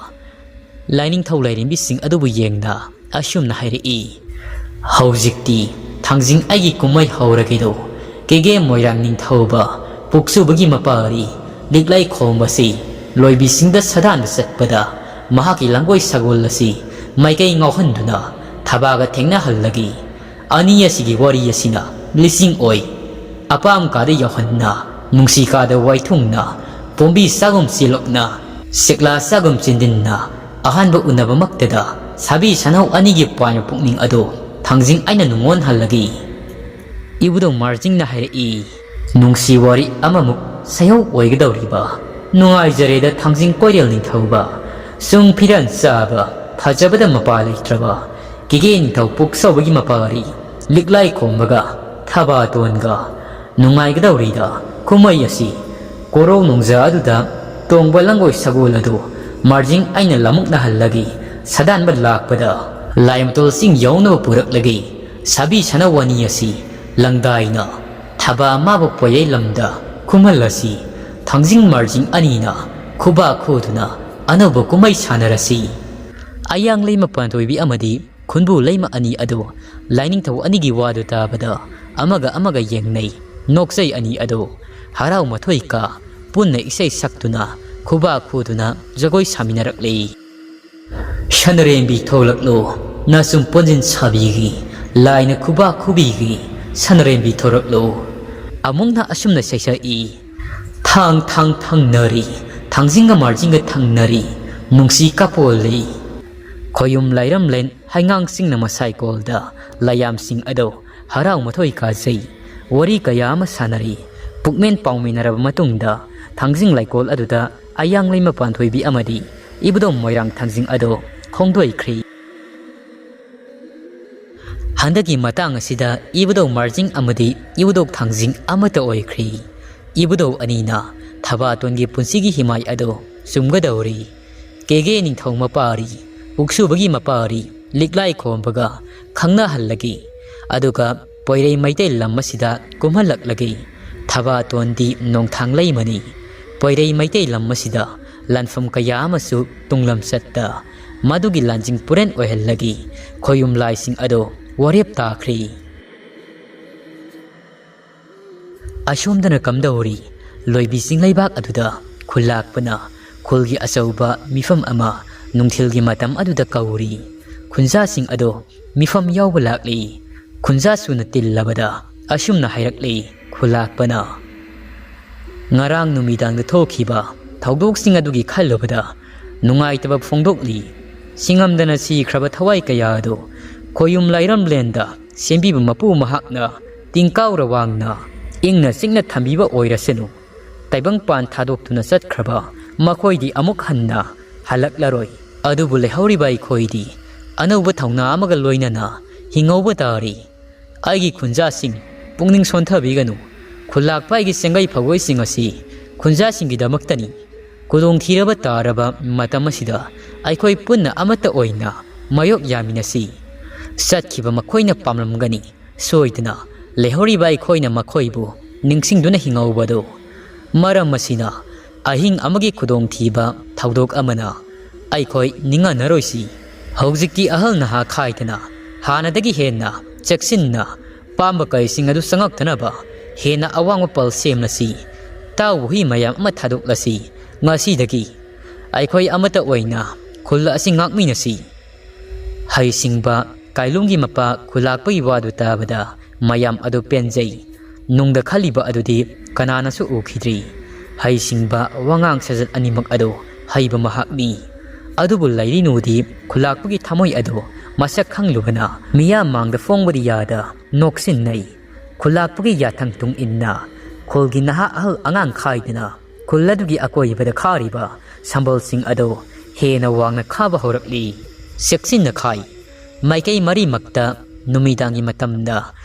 ꯂꯥꯏꯅꯤꯡꯊꯧ ꯂꯥꯏꯔꯦꯝꯕꯤꯁꯤꯡ ꯑꯗꯨꯕꯨ ꯌꯦꯡꯅ ꯑꯁꯨꯝꯅ ꯍꯥꯏꯔꯛꯏ, ꯍꯧꯖꯤꯛꯇꯤ ꯊꯥꯡꯖꯤꯡ ꯑꯩꯒꯤ ꯀꯨꯝꯍꯩ ꯍꯧꯔꯒꯦꯗꯣ꯫ ꯀꯦꯒꯦ ꯃꯣꯏꯔꯥꯡ ꯅꯤꯡꯊꯧꯕ ꯄꯨꯛꯆꯨꯕꯒꯤ ꯃꯄꯥꯔꯤ ꯂꯤꯛꯂꯥꯏ ꯈꯣꯝꯕꯁꯤ ꯂꯣꯏꯕꯤꯁꯤꯡꯗ ꯁꯥꯗꯥꯟꯕ ꯆꯠꯄꯗ ꯃꯍꯥꯛꯀꯤ ꯂꯥꯡꯒꯣꯏ ꯁꯒꯣꯜ ꯑꯁꯤ ꯃꯥꯏꯀꯩ ꯉꯥꯎꯍꯟꯗꯨꯅ ꯊꯕꯥꯒ ꯊꯦꯡꯅꯍꯜꯂꯒꯤ꯫ ꯑꯅꯤ ꯑꯁꯤꯒꯤ ꯋꯥꯔꯤ ꯑꯁꯤꯅ ꯂꯤꯁꯤꯡ ꯑꯣꯏ꯫ ꯑꯄꯥꯝ ꯀꯥꯗ ꯌꯧꯍꯟꯅ, ꯅꯨꯡꯁꯤ ꯀꯥꯗ ꯋꯥꯏꯊꯨꯡꯅ, ꯄꯣꯝꯕꯤ ꯆꯥꯒꯨꯝ ꯆꯦꯜꯂꯛꯅ, ꯁꯤꯛꯂꯥ ꯆꯥꯒꯨꯝ ꯆꯦꯟꯗꯤꯟꯅ, ꯑꯍꯥꯟꯕ ꯎꯅꯕꯃꯛꯇꯗ ꯁꯥꯕꯤ ꯁꯥꯅꯧ ꯑꯅꯤꯒꯤ ꯄꯥꯏꯕ ꯄꯨꯛꯅꯤꯡ ꯑꯗꯣ ꯊꯥꯡꯖꯤꯡ ꯑꯩꯅ ꯅꯨꯡꯉꯣꯟꯍꯜꯂꯒꯦ꯫ ꯏꯕꯨꯙꯧ ꯃꯥꯔꯖꯤꯡꯅ ꯍꯥꯏꯔꯛꯏ, ꯅꯨꯡꯁꯤ ꯋꯥꯔꯤ ꯑꯃꯃꯨꯛ ꯁꯩꯍꯧ ꯑꯣꯏꯒꯗꯧꯔꯤꯕ꯫ ꯅꯨꯡꯉꯥꯏꯖꯔꯦꯗ ꯊꯥꯡꯖꯤꯡ ꯀꯣꯏꯔꯦꯜ ꯅꯤꯡꯊꯧꯕ, ꯁꯨꯡ ꯐꯤꯔꯥꯟ ꯆꯥꯕ, ꯐꯖꯕꯗ ꯃꯄꯥ ꯂꯩꯇ꯭ꯔꯕ ꯀꯦꯒꯦ ꯅꯤꯡꯊꯧ ꯄꯨꯛꯆꯧꯕꯒꯤ ꯃꯄꯥꯔꯤ ꯂꯤꯛꯂꯥꯏ ꯈꯣꯝꯕꯒ ꯊꯕꯥꯇꯣꯟꯒ ꯅꯨꯡꯉꯥꯏꯒꯗꯧꯔꯤꯗ ꯀꯨꯝꯍꯩ ꯑꯁꯤ꯫ ꯀꯣꯔꯧ ꯅꯣꯡꯖꯥ ꯑꯗꯨꯗ ꯇꯣꯡꯕ ꯂꯪꯒꯣꯏ ꯁꯒꯣꯜ ꯑꯗꯨ ꯃꯥꯔꯖꯤꯡ ꯑꯩꯅ ꯂꯥꯃꯨꯛꯅꯍꯜꯂꯒꯦ꯫ ꯁꯥꯗꯥꯟꯕ ꯂꯥꯛꯄꯗ ꯂꯥꯏꯃꯇꯣꯜ ꯆꯤꯡ ꯌꯧꯅꯕ ꯄꯨꯔꯛꯂꯒꯦ꯫ ꯁꯥꯕꯤ ꯁꯥꯅꯧ ꯑꯅꯤ ꯑꯁꯤ ꯂꯪꯗꯥꯏꯅ ꯊꯕꯥ ꯃꯥꯕꯨ ꯄꯣꯌꯩ ꯂꯝꯗ ꯈꯨꯝꯍꯜꯂꯁꯤ꯫ ꯊꯥꯡꯖꯤꯡ ꯃꯥꯔꯖꯤꯡ ꯑꯅꯤꯅ ꯈꯨꯕꯥꯛ ꯈꯨꯗꯨꯅ ꯑꯅꯧꯕ ꯀꯨꯝꯍꯩ ꯁꯥꯟꯅꯔꯁꯤ꯫ ꯑꯌꯥꯡꯂꯩꯃ ꯄꯥꯟꯊꯣꯏꯕꯤ ꯑꯃꯗꯤ ꯈꯨꯟꯕꯨ ꯂꯩꯃ ꯑꯅꯤ ꯑꯗꯨ ꯂꯥꯏꯅꯤꯡꯊꯧ ꯑꯅꯤꯒꯤ ꯋꯥꯗꯨ ꯇꯥꯕꯗ ꯑꯃꯒ ꯑꯃꯒ ꯌꯦꯡꯅꯩ꯫ ꯅꯣꯛꯆꯩ ꯑꯅꯤ ꯑꯗꯨ ꯍꯔꯥꯎ ꯃꯊꯣꯏ ꯀꯥ ꯄꯨꯟꯅ ꯏꯁꯩ ꯁꯛꯇꯨꯅ ꯈꯨꯕꯥꯛ ꯈꯨꯗꯨꯅ ꯖꯒꯣꯏ ꯁꯥꯃꯤꯟꯅꯔꯛꯂꯤ꯫ ꯁꯅꯔꯦꯝꯕꯤ ꯊꯣꯛꯂꯛꯂꯣ, ꯅꯆꯨꯝ ꯄꯣꯟꯖꯤꯟ ꯁꯥꯕꯤꯒꯤ, ꯂꯥꯏꯅ ꯈꯨꯕꯥꯛ ꯈꯨꯕꯤꯒꯤ, ꯁꯅꯔꯦꯝꯕꯤ ꯊꯣꯔꯛꯂꯣ꯫ ꯑꯃꯨꯛꯅ ꯑꯁꯨꯝꯅ ꯁꯩꯁꯛꯏ, ꯊꯥꯡ ꯊꯥꯡ ꯊꯪꯅꯔꯤ, ꯊꯥꯡꯖꯤꯡꯒ ꯃꯥꯔꯖꯤꯡꯒ ꯊꯪꯅꯔꯤ, ꯅꯨꯡꯁꯤ ꯀꯥꯄꯣꯜꯂꯤ꯫ ꯈꯣꯌꯨꯝ ꯂꯥꯏꯔꯝꯂꯦꯟ ꯍꯩꯉꯥꯡꯁꯤꯡꯅ ꯃꯁꯥꯏꯀꯣꯜꯗ ꯂꯥꯏꯌꯥꯝꯁꯤꯡ ꯑꯗꯣ ꯍꯔꯥꯎ ꯃꯊꯣꯏ ꯀꯥꯖꯩ꯫ ꯋꯥꯔꯤ ꯀꯌꯥ ꯑꯃ ꯁꯥꯟꯅꯔꯤ꯫ ꯄꯨꯛꯃꯦꯟ ꯄꯥꯎꯃꯤꯟꯅꯔꯕ ꯃꯇꯨꯡꯗ ꯊꯥꯡꯖꯤꯡ ꯂꯩꯀꯣꯜ ꯑꯗꯨꯗ ꯑꯌꯥꯡꯂꯩꯃ ꯄꯥꯟꯊꯣꯏꯕꯤ ꯑꯃꯗꯤ ꯏꯕꯨꯙꯧ ꯃꯣꯏꯔꯥꯡ ꯊꯥꯡꯖꯤꯡ ꯑꯗꯣ ꯈꯣꯡꯗꯣꯏꯈ꯭ꯔꯤ꯫ ꯍꯟꯗꯛꯀꯤ ꯃꯇꯥꯡ ꯑꯁꯤꯗ ꯏꯕꯨꯙꯧ ꯃꯥꯔꯖꯤꯡ ꯑꯃꯗꯤ ꯏꯕꯨꯙꯧ ꯊꯥꯡꯖꯤꯡ ꯑꯃꯠꯇ ꯑꯣꯏꯈ꯭ꯔꯤ꯫ ꯏꯕꯨꯙꯧ ꯑꯅꯤꯅ ꯊꯕꯥꯇꯣꯟꯒꯤ ꯄꯨꯟꯁꯤꯒꯤ ꯍꯤꯃꯥꯏ ꯑꯗꯣ ꯆꯨꯝꯒꯗꯧꯔꯤ꯫ ꯀꯦꯒꯦ ꯅꯤꯡꯊꯧ ꯃꯄꯥꯔꯤ, ꯎꯛꯁꯨꯕꯒꯤ ꯃꯄꯥꯔꯤ, ꯂꯤꯛꯂꯥꯏ ꯈꯣꯝꯕꯒ ꯈꯪꯅꯍꯜꯂꯒꯦ꯫ ꯑꯗꯨꯒ ꯄꯣꯏꯔꯩ ꯃꯩꯇꯩ ꯂꯝ ꯑꯁꯤꯗ ꯀꯨꯝꯍꯜꯂꯛꯂꯒꯦ꯫ ꯊꯕꯥꯇꯣꯟꯗꯤ ꯅꯣꯡꯊꯥꯡ ꯂꯩꯃꯅꯤ꯫ ꯄꯣꯏꯔꯩ ꯃꯩꯇꯩ ꯂꯝ ꯑꯁꯤꯗ ꯂꯥꯟꯐꯝ ꯀꯌꯥ ꯑꯃꯁꯨ ꯇꯨꯡꯂꯝꯆꯠꯇ ꯃꯗꯨꯒꯤ ꯂꯥꯟꯖꯤꯡ ꯄꯨꯔꯦꯟ ꯑꯣꯏꯍꯜꯂꯒꯦ꯫ ꯈꯣꯌꯨꯝ ꯂꯥꯏꯁꯤꯡ ꯑꯗꯣ ꯋꯥꯔꯦꯞ ꯇꯥꯈ꯭ꯔꯦ꯫ ꯑꯁꯣꯝꯗꯅ ꯀꯝꯗꯧꯔꯤ? ꯂꯣꯏꯕꯤ ꯆꯤꯡꯂꯩꯕꯥꯛ ꯑꯗꯨꯗ ꯈꯨꯜꯂꯥꯛꯄꯅ ꯈꯨꯜꯒꯤ ꯑꯆꯧꯕ ꯃꯤꯐꯝ ꯑꯃ ꯅꯨꯡꯊꯤꯜꯒꯤ ꯃꯇꯝ ꯑꯗꯨꯗ ꯀꯧꯔꯤ꯫ ꯈꯨꯟꯖꯥꯁꯤꯡ ꯑꯗꯣ ꯃꯤꯐꯝ ꯌꯥꯎꯕ ꯂꯥꯛꯂꯤ꯫ ꯈꯨꯟꯖꯥ ꯁꯨꯅ ꯇꯤꯜꯂꯕꯗ ꯑꯁꯨꯝꯅ ꯍꯥꯏꯔꯛꯂꯤ ꯈꯨꯜꯂꯥꯛꯄꯅ, "ꯉꯔꯥꯡ ꯅꯨꯃꯤꯗꯥꯡꯗ ꯊꯣꯛꯈꯤꯕ ꯊꯧꯗꯣꯛꯁꯤꯡ ꯑꯗꯨꯒꯤ ꯈꯜꯂꯨꯕꯗ ꯅꯨꯡꯉꯥꯏꯇꯕ ꯐꯣꯡꯗꯣꯛꯂꯤ꯫ ꯁꯤꯡꯉꯝꯗꯅ ꯁꯤꯈ꯭ꯔꯕ ꯊꯋꯥꯏ ꯀꯌꯥ ꯑꯗꯨ ꯈꯣꯌꯨꯝ ꯂꯥꯏꯔꯝꯂꯦꯟꯗ ꯁꯦꯝꯕꯤꯕ ꯃꯄꯨ ꯃꯍꯥꯛꯅ ꯇꯤꯡꯀꯥꯎꯔ ꯋꯥꯡꯅ ꯏꯪꯅ ꯆꯤꯛꯅ ꯊꯝꯕꯤꯕ ꯑꯣꯏꯔꯁꯅꯨ꯫ ꯇꯥꯏꯕꯪꯄꯥꯟ ꯊꯥꯗꯣꯛꯇꯨꯅ ꯆꯠꯈ꯭ꯔꯕ ꯃꯈꯣꯏꯗꯤ ꯑꯃꯨꯛ ꯍꯟꯅ ꯍꯜꯂꯛꯂꯔꯣꯏ꯫ ꯑꯗꯨꯕꯨ ꯂꯩꯍꯧꯔꯤꯕ ꯑꯩꯈꯣꯏꯗꯤ ꯑꯅꯧꯕ ꯊꯧꯅꯥ ꯑꯃꯒ ꯂꯣꯏꯅꯅ ꯍꯤꯡꯍꯧꯕ ꯇꯥꯔꯤ꯫ ꯑꯩꯒꯤ ꯈꯨꯟꯖꯥꯁꯤꯡ, ꯄꯨꯛꯅꯤꯡ ꯁꯣꯟꯊꯕꯤꯒꯅꯨ꯫ ꯈꯨꯜꯂꯥꯛꯄ ꯑꯩꯒꯤ ꯆꯦꯡꯒꯩ ꯐꯧꯒꯣꯏꯁꯤꯡ ꯑꯁꯤ ꯈꯨꯟꯖꯥꯁꯤꯡꯒꯤꯗꯃꯛꯇꯅꯤ꯫ ꯈꯨꯗꯣꯡꯊꯤꯔꯕ ꯇꯥꯔꯕ ꯃꯇꯝ ꯑꯁꯤꯗ ꯑꯩꯈꯣꯏ ꯄꯨꯟꯅ ꯑꯃꯠꯇ ꯑꯣꯏꯅ ꯃꯥꯌꯣꯛ ꯌꯥꯃꯤꯟꯅꯁꯤ꯫ ꯆꯠꯈꯤꯕ ꯃꯈꯣꯏꯅ ꯄꯥꯝꯂꯝꯒꯅꯤ, ꯁꯣꯏꯗꯅ꯫ ꯂꯩꯍꯧꯔꯤꯕ ꯑꯩꯈꯣꯏꯅ ꯃꯈꯣꯏꯕꯨ ꯅꯤꯡꯁꯤꯡꯗꯨꯅ ꯍꯤꯡꯍꯧꯕꯗꯨ꯫ ꯃꯔꯝ ꯑꯁꯤꯅ, ꯑꯍꯤꯡ ꯑꯃꯒꯤ ꯈꯨꯗꯣꯡꯊꯤꯕ ꯊꯧꯗꯣꯛ ꯑꯃꯅ ꯑꯩꯈꯣꯏ ꯅꯤꯡꯍꯟꯅꯔꯣꯏꯁꯤ꯫ ꯍꯧꯖꯤꯛꯇꯤ ꯑꯍꯜ ꯅꯍꯥ ꯈꯥꯏꯗꯅ ꯍꯥꯟꯅꯗꯒꯤ ꯍꯦꯟꯅ ꯆꯦꯛꯁꯤꯟꯅ ꯄꯥꯝꯕ ꯀꯩꯁꯤꯡ ꯑꯗꯨ ꯆꯪꯉꯛꯇꯅꯕ ꯍꯦꯟꯅ ꯑꯋꯥꯡꯕ ꯄꯜ ꯁꯦꯝꯂꯁꯤ꯫ ꯇꯥꯎ ꯍꯨꯏ ꯃꯌꯥꯝ ꯑꯃ ꯊꯥꯗꯣꯛꯂꯁꯤ꯫ ꯉꯁꯤꯗꯒꯤ ꯑꯩꯈꯣꯏ ꯑꯃꯠꯇ ꯑꯣꯏꯅ ꯈꯨꯜ ꯑꯁꯤ ꯉꯥꯛꯃꯤꯟꯅꯁꯤ꯫ ꯍꯩꯁꯤꯡꯕ ꯀꯥꯏꯂꯨꯝꯒꯤ ꯃꯄꯥ ꯈꯨꯜꯂꯥꯛꯄꯒꯤ ꯋꯥꯗꯨ ꯇꯥꯕꯗ ꯃꯌꯥꯝ ꯑꯗꯨ ꯄꯦꯟꯖꯩ꯫ ꯅꯨꯡꯗ ꯈꯜꯂꯤꯕ ꯑꯗꯨꯗꯤ ꯀꯅꯥꯅꯁꯨ ꯎꯈꯤꯗ꯭ꯔꯤ꯫ ꯍꯩꯁꯤꯡꯕ ꯋꯥꯉꯥꯡ ꯁꯥꯖꯠ ꯑꯅꯤꯃꯛ ꯑꯗꯨ ꯍꯩꯕ ꯃꯍꯥꯛꯅꯤ꯫ ꯑꯗꯨꯕꯨ ꯂꯩꯔꯤꯅꯨꯗꯤ ꯈꯨꯜꯂꯥꯛꯄꯒꯤ ꯊꯃꯣꯏ ꯑꯗꯨ ꯃꯁꯛ ꯈꯪꯂꯨꯕꯅ ꯃꯤꯌꯥꯝ ꯃꯥꯡꯗ ꯐꯣꯡꯕꯗꯤ ꯌꯥꯗ ꯅꯣꯛꯁꯤꯟꯅꯩ꯫ ꯈꯨꯜꯂꯥꯛꯄꯒꯤ ꯌꯥꯊꯪ ꯇꯨꯡ ꯏꯟꯅ ꯈꯨꯜꯒꯤ ꯅꯍꯥ ꯑꯍꯜ ꯑꯉꯥꯡ ꯈꯥꯏꯗꯅ ꯈꯨꯜ ꯑꯗꯨꯒꯤ ꯑꯀꯣꯏꯕꯗ ꯈꯥꯔꯤꯕ ꯁꯝꯕꯜꯁꯤꯡ ꯑꯗꯨ ꯍꯦꯟꯅ ꯋꯥꯡꯅ ꯈꯥꯕ ꯍꯧꯔꯛꯂꯤ꯫ ꯆꯦꯛꯁꯤꯟꯅ ꯈꯥꯏ꯫ ꯃꯥꯏꯀꯩ ꯃꯔꯤꯃꯛꯇ ꯅꯨꯃꯤꯗꯥꯡꯒꯤ ꯃꯇꯝꯗ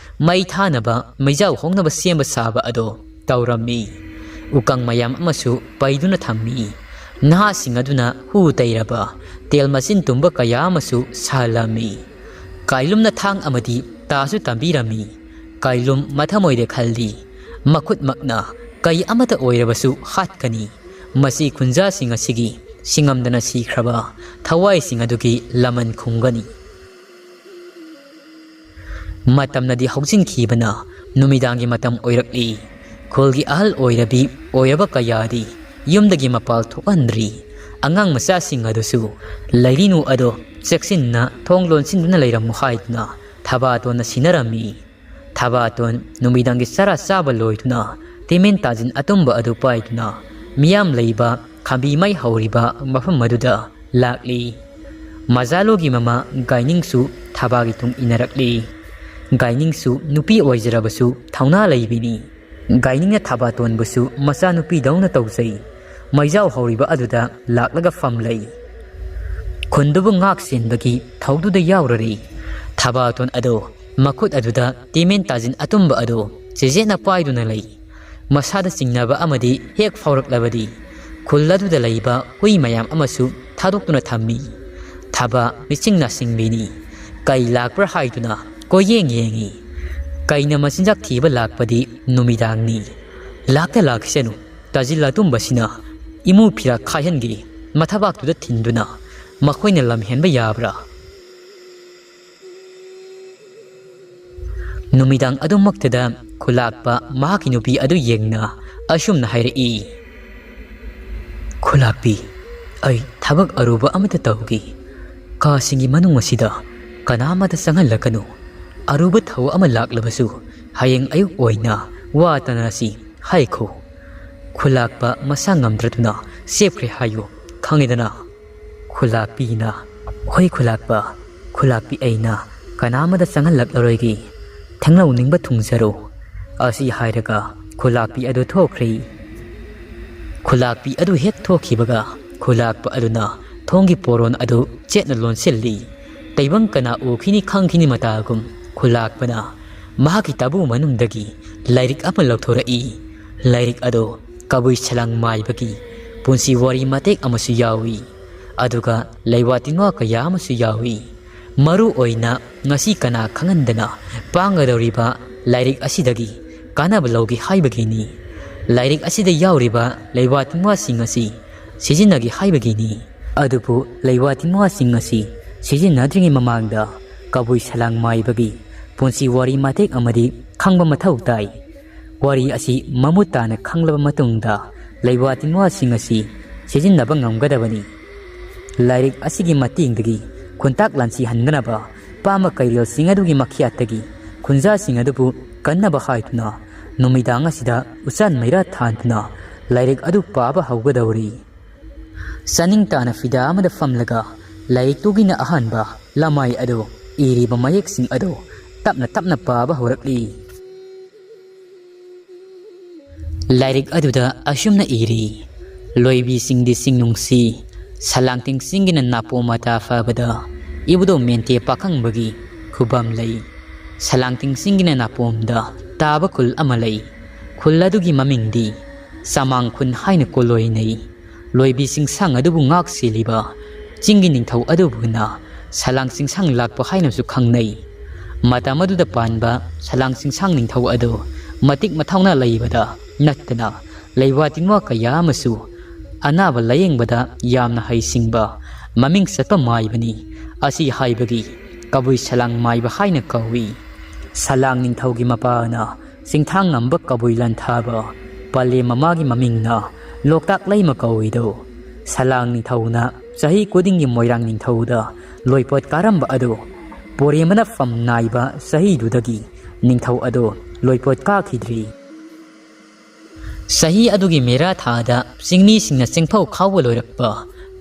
ꯃꯩ ꯊꯥꯅꯕ ꯃꯩꯖꯥꯎ ꯍꯧꯅꯕ ꯁꯦꯝꯕ ꯁꯥꯕ ꯑꯗꯨ ꯇꯧꯔꯝꯃꯤ꯫ ꯎꯀꯪ ꯃꯌꯥꯝ ꯑꯃꯁꯨ ꯄꯩꯗꯨꯅ ꯊꯝꯃꯤ꯫ ꯅꯍꯥꯁꯤꯡ ꯑꯗꯨꯅ ꯍꯨ ꯇꯩꯔꯕ ꯇꯦꯜ ꯃꯆꯤꯟ ꯇꯨꯝꯕ ꯀꯌꯥ ꯑꯃꯁꯨ ꯁꯥꯍꯜꯂꯝꯃꯤ꯫ ꯀꯥꯏꯂꯨꯝꯅ ꯊꯥꯡ ꯑꯃꯗꯤ ꯇꯥꯁꯨ ꯇꯝꯕꯤꯔꯝꯃꯤ꯫ ꯀꯥꯏꯂꯨꯝ ꯃꯊꯃꯣꯏꯗ ꯈꯜꯂꯤ, ꯃꯈꯨꯠꯃꯛꯅ ꯀꯩ ꯑꯃꯠꯇ ꯑꯣꯏꯔꯕꯁꯨ ꯍꯥꯠꯀꯅꯤ꯫ ꯃꯁꯤ ꯈꯨꯟꯖꯥꯁꯤꯡ ꯑꯁꯤꯒꯤ ꯁꯤꯡꯉꯝꯗꯅ ꯁꯤꯈ꯭ꯔꯕ ꯊꯋꯥꯏꯁꯤꯡ ꯑꯗꯨꯒꯤ ꯂꯃꯟ ꯈꯨꯝꯒꯅꯤ꯫ ꯃꯇꯝꯅꯗꯤ ꯍꯧꯖꯤꯟꯈꯤꯕꯅ ꯅꯨꯃꯤꯗꯥꯡꯒꯤ ꯃꯇꯝ ꯑꯣꯏꯔꯛꯂꯤ꯫ ꯈꯨꯜꯒꯤ ꯑꯍꯜ ꯑꯣꯏꯔꯕꯤ ꯑꯣꯏꯔꯕ ꯀꯌꯥꯗꯤ ꯌꯨꯝꯗꯒꯤ ꯃꯄꯥꯜ ꯊꯣꯛꯍꯟꯗ꯭ꯔꯤ꯫ ꯑꯉꯥꯡ ꯃꯆꯥꯁꯤꯡ ꯑꯗꯨꯁꯨ ꯂꯩꯔꯤꯅꯨ ꯑꯗꯣ ꯆꯦꯛꯁꯤꯟꯅ ꯊꯣꯡ ꯂꯣꯟꯁꯤꯟꯗꯨꯅ ꯂꯩꯔꯝꯃꯨ ꯍꯥꯏꯗꯨꯅ ꯊꯕꯥꯇꯣꯟꯅ ꯁꯤꯟꯅꯔꯝꯃꯤ꯫ ꯊꯕꯥꯇꯣꯟ ꯅꯨꯃꯤꯗꯥꯡꯒꯤ ꯆꯔꯥ ꯆꯥꯕ ꯂꯣꯏꯗꯨꯅ ꯇꯦꯃꯦꯟ ꯇꯥꯖꯤꯟ ꯑꯇꯨꯝꯕ ꯑꯗꯨ ꯄꯥꯏꯗꯨꯅ ꯃꯤꯌꯥꯝ ꯂꯩꯕ ꯈꯥꯝꯕꯤ ꯃꯩ ꯍꯧꯔꯤꯕ ꯃꯐꯝ ꯑꯗꯨꯗ ꯂꯥꯛꯂꯤ꯫ ꯃꯖꯥꯂꯨꯒꯤ ꯃꯃꯥ ꯒꯥꯏꯅꯤꯡꯁꯨ ꯊꯕꯥꯒꯤ ꯇꯨꯡ ꯏꯟꯅꯔꯛꯂꯤ꯫ ꯒꯥꯏꯅꯤꯡꯁꯨ ꯅꯨꯄꯤ ꯑꯣꯏꯖꯔꯕꯁꯨ ꯊꯧꯅꯥ ꯂꯩꯕꯤꯅꯤ꯫ ꯒꯥꯏꯅꯤꯡꯅ ꯊꯕꯥꯇꯣꯟꯕꯨꯁꯨ ꯃꯆꯥꯅꯨꯄꯤꯗꯧꯅ ꯇꯧꯖꯩ꯫ ꯃꯩꯖꯥꯎ ꯍꯧꯔꯤꯕ ꯑꯗꯨꯗ ꯂꯥꯛꯂꯒ ꯐꯝꯂꯩ꯫ ꯈꯨꯟꯗꯨꯕꯨ ꯉꯥꯛ ꯁꯦꯟꯕꯒꯤ ꯊꯧꯗꯨꯗ ꯌꯥꯎꯔꯔꯤ꯫ ꯊꯕꯥꯇꯣꯟ ꯑꯗꯨ ꯃꯈꯨꯠ ꯑꯗꯨꯗ ꯇꯦꯃꯦꯟ ꯇꯥꯖꯤꯟ ꯑꯇꯨꯝꯕ ꯑꯗꯨ ꯆꯦꯖꯦꯠꯅ ꯄꯥꯏꯗꯨꯅ ꯂꯩ꯫ ꯃꯁꯥꯗ ꯆꯤꯡꯅꯕ ꯑꯃꯗꯤ ꯍꯦꯛ ꯐꯥꯎꯔꯛꯂꯕꯗꯤ ꯈꯨꯜ ꯑꯗꯨꯗ ꯂꯩꯕ ꯍꯨꯏ ꯃꯌꯥꯝ ꯑꯃꯁꯨ ꯊꯥꯗꯣꯛꯇꯨꯅ ꯊꯝꯃꯤ꯫ ꯊꯕꯥ ꯃꯤꯆꯤꯡ ꯅꯥꯁꯤꯡꯕꯤꯅꯤ꯫ ꯀꯩ ꯂꯥꯛꯄ꯭ꯔꯥ ꯍꯥꯏꯗꯨꯅ ꯀꯣꯏꯌꯦꯡ ꯌꯦꯡꯉꯤ꯫ ꯀꯩꯅ ꯃꯆꯤꯟꯖꯥꯛ ꯊꯤꯕ ꯂꯥꯛꯄꯗꯤ ꯅꯨꯃꯤꯗꯥꯡꯅꯤ꯫ ꯂꯥꯛꯇ ꯂꯥꯛꯁꯅꯨ꯫ ꯇꯥꯖꯤꯜ ꯑꯇꯨꯝꯕꯁꯤꯅ ꯏꯃꯨ ꯐꯤꯔꯥꯛ ꯈꯥꯏꯍꯟꯒꯦ꯫ ꯃꯊꯕꯥꯛꯇꯨꯗ ꯊꯤꯟꯗꯨꯅ ꯃꯈꯣꯏꯅ ꯂꯝ ꯍꯦꯟꯕ ꯌꯥꯕ꯭ꯔꯥ? ꯅꯨꯃꯤꯗꯥꯡ ꯑꯗꯨꯃꯛꯇꯗ ꯈꯨꯂꯥꯛꯄ ꯃꯍꯥꯛꯀꯤ ꯅꯨꯄꯤ ꯑꯗꯨ ꯌꯦꯡꯅ ꯑꯁꯨꯝꯅ ꯍꯥꯏꯔꯛꯏ, "ꯈꯨꯂꯥꯛꯄꯤ, ꯑꯩ ꯊꯕꯛ ꯑꯔꯨꯕ ꯑꯃꯠꯇ ꯇꯧꯒꯦ꯫ ꯀꯥꯁꯤꯡꯒꯤ ꯃꯅꯨꯡ ꯑꯁꯤꯗ ꯀꯅꯥ ꯑꯃꯠꯇ ꯆꯪꯍꯜꯂꯛꯀꯅꯨ꯫ ꯑꯔꯨꯕ ꯊꯧ ꯑꯃ ꯂꯥꯛꯂꯕꯁꯨ ꯍꯌꯦꯡ ꯑꯌꯨꯛ ꯑꯣꯏꯅ ꯋꯥ ꯇꯥꯅꯔꯁꯤ ꯍꯥꯏꯈꯣ꯫ ꯈꯨꯂꯥꯛꯄ ꯃꯁꯥ ꯉꯝꯗ꯭ꯔꯗꯨꯅ ꯆꯦꯞꯈ꯭ꯔꯦ ꯍꯥꯏꯌꯨ, ꯈꯪꯉꯦꯗꯅ?" ꯈꯨꯂꯥꯛꯄꯤꯅ, "ꯍꯣꯏ ꯈꯨꯂꯥꯛꯄ, ꯈꯨꯂꯥꯛꯄꯤ ꯑꯩꯅ ꯀꯅꯥ ꯑꯃꯗ ꯆꯪꯍꯜꯂꯛꯂꯔꯣꯏꯒꯦ꯫ ꯊꯦꯡꯅꯧ ꯅꯤꯡꯕ ꯊꯨꯡꯖꯔꯣ"꯫ ꯑꯁꯤ ꯍꯥꯏꯔꯒ ꯈꯨꯂꯥꯛꯄꯤ ꯑꯗꯨ ꯊꯣꯛꯈ꯭ꯔꯦ꯫ ꯈꯨꯂꯥꯛꯄꯤ ꯑꯗꯨ ꯍꯦꯛ ꯊꯣꯛꯈꯤꯕꯒ ꯈꯨꯂꯥꯛꯄ ꯑꯗꯨꯅ ꯊꯣꯡꯒꯤ ꯄꯣꯔꯣꯟ ꯑꯗꯨ ꯆꯦꯠꯅ ꯂꯣꯟꯁꯤꯜꯂꯤ꯫ ꯇꯥꯏꯕꯪ ꯀꯅꯥ ꯎꯈꯤꯅꯤ ꯈꯪꯈꯤꯅꯤ ꯃꯇꯥꯒꯨꯝ ꯈꯨꯂꯥꯛꯄꯅ ꯃꯍꯥꯛꯀꯤ ꯇꯥꯕꯨ ꯃꯅꯨꯡꯗꯒꯤ ꯂꯥꯏꯔꯤꯛ ꯑꯃ ꯂꯧꯊꯣꯔꯛꯏ꯫ ꯂꯥꯏꯔꯤꯛ ꯑꯗꯨ ꯀꯕꯨꯏ ꯁꯂꯥꯡ ꯃꯥꯏꯕꯒꯤ ꯄꯨꯟꯁꯤ ꯋꯥꯔꯤ ꯃꯇꯦꯛ ꯑꯃꯁꯨ ꯌꯥꯎꯏ꯫ ꯑꯗꯨꯒ ꯂꯩꯋꯥ ꯇꯤꯟꯋꯥ ꯀꯌꯥ ꯑꯃꯁꯨ ꯌꯥꯎꯏ꯫ ꯃꯔꯨ ꯑꯣꯏꯅ ꯉꯁꯤ ꯀꯅꯥ ꯈꯪꯍꯟꯗꯅ ꯄꯥꯡꯒꯗꯧꯔꯤꯕ ꯂꯥꯏꯔꯤꯛ ꯑꯁꯤꯗꯒꯤ ꯀꯥꯟꯅꯕ ꯂꯧꯒꯦ ꯍꯥꯏꯕꯒꯤꯅꯤ꯫ ꯂꯥꯏꯔꯤꯛ ꯑꯁꯤꯗ ꯌꯥꯎꯔꯤꯕ ꯂꯩꯋꯥ ꯇꯤꯟꯋꯥꯁꯤꯡ ꯑꯁꯤ ꯁꯤꯖꯤꯟꯅꯒꯦ ꯍꯥꯏꯕꯒꯤꯅꯤ꯫ ꯑꯗꯨꯕꯨ ꯂꯩꯋꯥ ꯇꯤꯟꯋꯥꯁꯤꯡ ꯑꯁꯤ ꯁꯤꯖꯤꯟꯅꯗ꯭ꯔꯤꯉꯩ ꯃꯃꯥꯡꯗ ꯀꯕꯨꯏ ꯁꯂꯥꯡ ꯃꯥꯏꯕꯒꯤ ꯄꯨꯟꯁꯤ ꯋꯥꯔꯤ ꯃꯇꯦꯛ ꯑꯃꯗꯤ ꯈꯪꯕ ꯃꯊꯧ ꯇꯥꯏ꯫ ꯋꯥꯔꯤ ꯑꯁꯤ ꯃꯃꯨꯠ ꯇꯥꯅ ꯈꯪꯂꯕ ꯃꯇꯨꯡꯗ ꯂꯩꯋꯥ ꯇꯤꯟꯋꯥꯁꯤꯡ ꯑꯁꯤ ꯁꯤꯖꯤꯟꯅꯕ ꯉꯝꯒꯗꯕꯅꯤ꯫ ꯂꯥꯏꯔꯤꯛ ꯑꯁꯤꯒꯤ ꯃꯇꯦꯡꯗꯒꯤ ꯈꯨꯟꯇꯥꯛ ꯂꯥꯟꯁꯤꯍꯟꯗꯅꯕ ꯄꯥꯝꯕ ꯀꯩꯔꯦꯜꯁꯤꯡ ꯑꯗꯨꯒꯤ ꯃꯈꯤꯌꯥꯠꯇꯒꯤ ꯈꯨꯟꯖꯥꯁꯤꯡ ꯑꯗꯨꯕꯨ ꯀꯟꯅꯕ ꯍꯥꯏꯗꯨꯅ ꯅꯨꯃꯤꯗꯥꯡ ꯑꯁꯤꯗ ꯎꯆꯥꯟ ꯃꯩꯔꯥ ꯊꯥꯟꯗꯨꯅ ꯂꯥꯏꯔꯤꯛ ꯑꯗꯨ ꯄꯥꯕ ꯍꯧꯒꯗꯧꯔꯤ꯫ ꯆꯥꯅꯤꯡ ꯇꯥꯅ ꯐꯤꯗꯥ ꯑꯃꯗ ꯐꯝꯂꯒ ꯂꯥꯏꯔꯤꯛꯇꯨꯒꯤꯅ ꯑꯍꯥꯟꯕ ꯂꯃꯥꯏ ꯑꯗꯨ ꯏꯔꯤꯕ ꯃꯌꯦꯛꯁꯤꯡ ꯑꯗꯨ ꯇꯞꯅ ꯇꯞꯅ ꯄꯥꯕ ꯍꯧꯔꯛꯂꯤ꯫ ꯂꯥꯏꯔꯤꯛ ꯑꯗꯨꯗ ꯑꯁꯨꯝꯅ ꯏꯔꯤ, ꯂꯣꯏꯕꯤꯁꯤꯡꯗꯤ ꯁꯤꯡ ꯅꯨꯡꯁꯤ, ꯁꯂꯥꯡꯇꯤꯡꯁꯤꯡꯒꯤꯅ ꯅꯥꯄꯣꯝ ꯃꯇꯥ ꯐꯕꯗ ꯏꯕꯨꯙꯧ ꯃꯦꯟꯇꯦ ꯄꯥꯈꯪꯕꯒꯤ ꯈꯨꯕꯝ ꯂꯩ꯫ ꯁꯂꯥꯡꯇꯤꯡꯁꯤꯡꯒꯤꯅ ꯅꯥꯄꯣꯝꯗ ꯇꯥꯕ ꯈꯨꯜ ꯑꯃ ꯂꯩ꯫ ꯈꯨꯜ ꯑꯗꯨꯒꯤ ꯃꯃꯤꯡꯗꯤ ꯆꯃꯥꯡ ꯈꯨꯟ ꯍꯥꯏꯅ ꯀꯣꯂꯣꯏꯅꯩ꯫ ꯂꯣꯏꯕꯤ ꯆꯤꯡꯁꯥꯡ ꯑꯗꯨꯕꯨ ꯉꯥꯛ ꯁꯦꯜꯂꯤꯕ ꯆꯤꯡꯒꯤ ꯅꯤꯡꯊꯧ ꯑꯗꯨꯕꯨꯅ ꯁꯂꯥꯡ ꯆꯤꯡꯁꯥꯡ ꯂꯥꯛꯄ ꯍꯥꯏꯅꯁꯨ ꯈꯪꯅꯩ꯫ ꯃꯇꯝ ꯑꯗꯨꯗ ꯄꯥꯟꯕ ꯁꯂꯥꯡ ꯆꯤꯡꯁꯥꯡ ꯅꯤꯡꯊꯧ ꯑꯗꯨ ꯃꯇꯤꯛ ꯃꯊꯧꯅꯥ ꯂꯩꯕꯗ ꯅꯠꯇꯅ ꯂꯩꯋꯥ ꯇꯤꯟꯋꯥ ꯀꯌꯥ ꯑꯃꯁꯨ ꯑꯅꯥꯕ ꯂꯥꯌꯦꯡꯕꯗ ꯌꯥꯝꯅ ꯍꯩꯁꯤꯡꯕ ꯃꯃꯤꯡ ꯆꯠꯄ ꯃꯥꯏꯕꯅꯤ꯫ ꯑꯁꯤ ꯍꯥꯏꯕꯒꯤ ꯀꯕꯨꯏ ꯁꯂꯥꯡ ꯃꯥꯏꯕ ꯍꯥꯏꯅ ꯀꯧꯏ꯫ ꯁꯂꯥꯡ ꯅꯤꯡꯊꯧꯒꯤ ꯃꯄꯥꯅ ꯆꯤꯡꯊꯥꯡ ꯉꯝꯕ ꯀꯕꯨꯏ ꯂꯥꯟꯊꯥꯕ ꯄꯂꯦꯝ ꯃꯃꯥꯒꯤ ꯃꯃꯤꯡꯅ ꯂꯣꯛꯇꯥꯛ ꯂꯩꯃ ꯀꯧꯏꯗꯣ꯫ ꯁꯂꯥꯡ ꯅꯤꯡꯊꯧꯅ ꯆꯍꯤ ꯈꯨꯗꯤꯡꯒꯤ ꯃꯣꯏꯔꯥꯡ ꯅꯤꯡꯊꯧꯗ ꯂꯣꯏꯄꯣꯠ ꯀꯥꯔꯝꯕ ꯑꯗꯨ ꯄꯣꯔꯦꯝꯕꯅ ꯐꯝ ꯅꯥꯏꯕ ꯆꯍꯤꯗꯨꯗꯒꯤ ꯅꯤꯡꯊꯧ ꯑꯗꯨ ꯂꯣꯏꯄꯣꯠ ꯀꯥꯈꯤꯗ꯭ꯔꯤ꯫ ꯆꯍꯤ ꯑꯗꯨꯒꯤ ꯃꯦꯔꯥ ꯊꯥꯗ ꯆꯤꯡꯃꯤꯁꯤꯡꯅ ꯆꯦꯡꯐꯧ ꯈꯥꯎꯕ ꯂꯣꯏꯔꯛꯄ,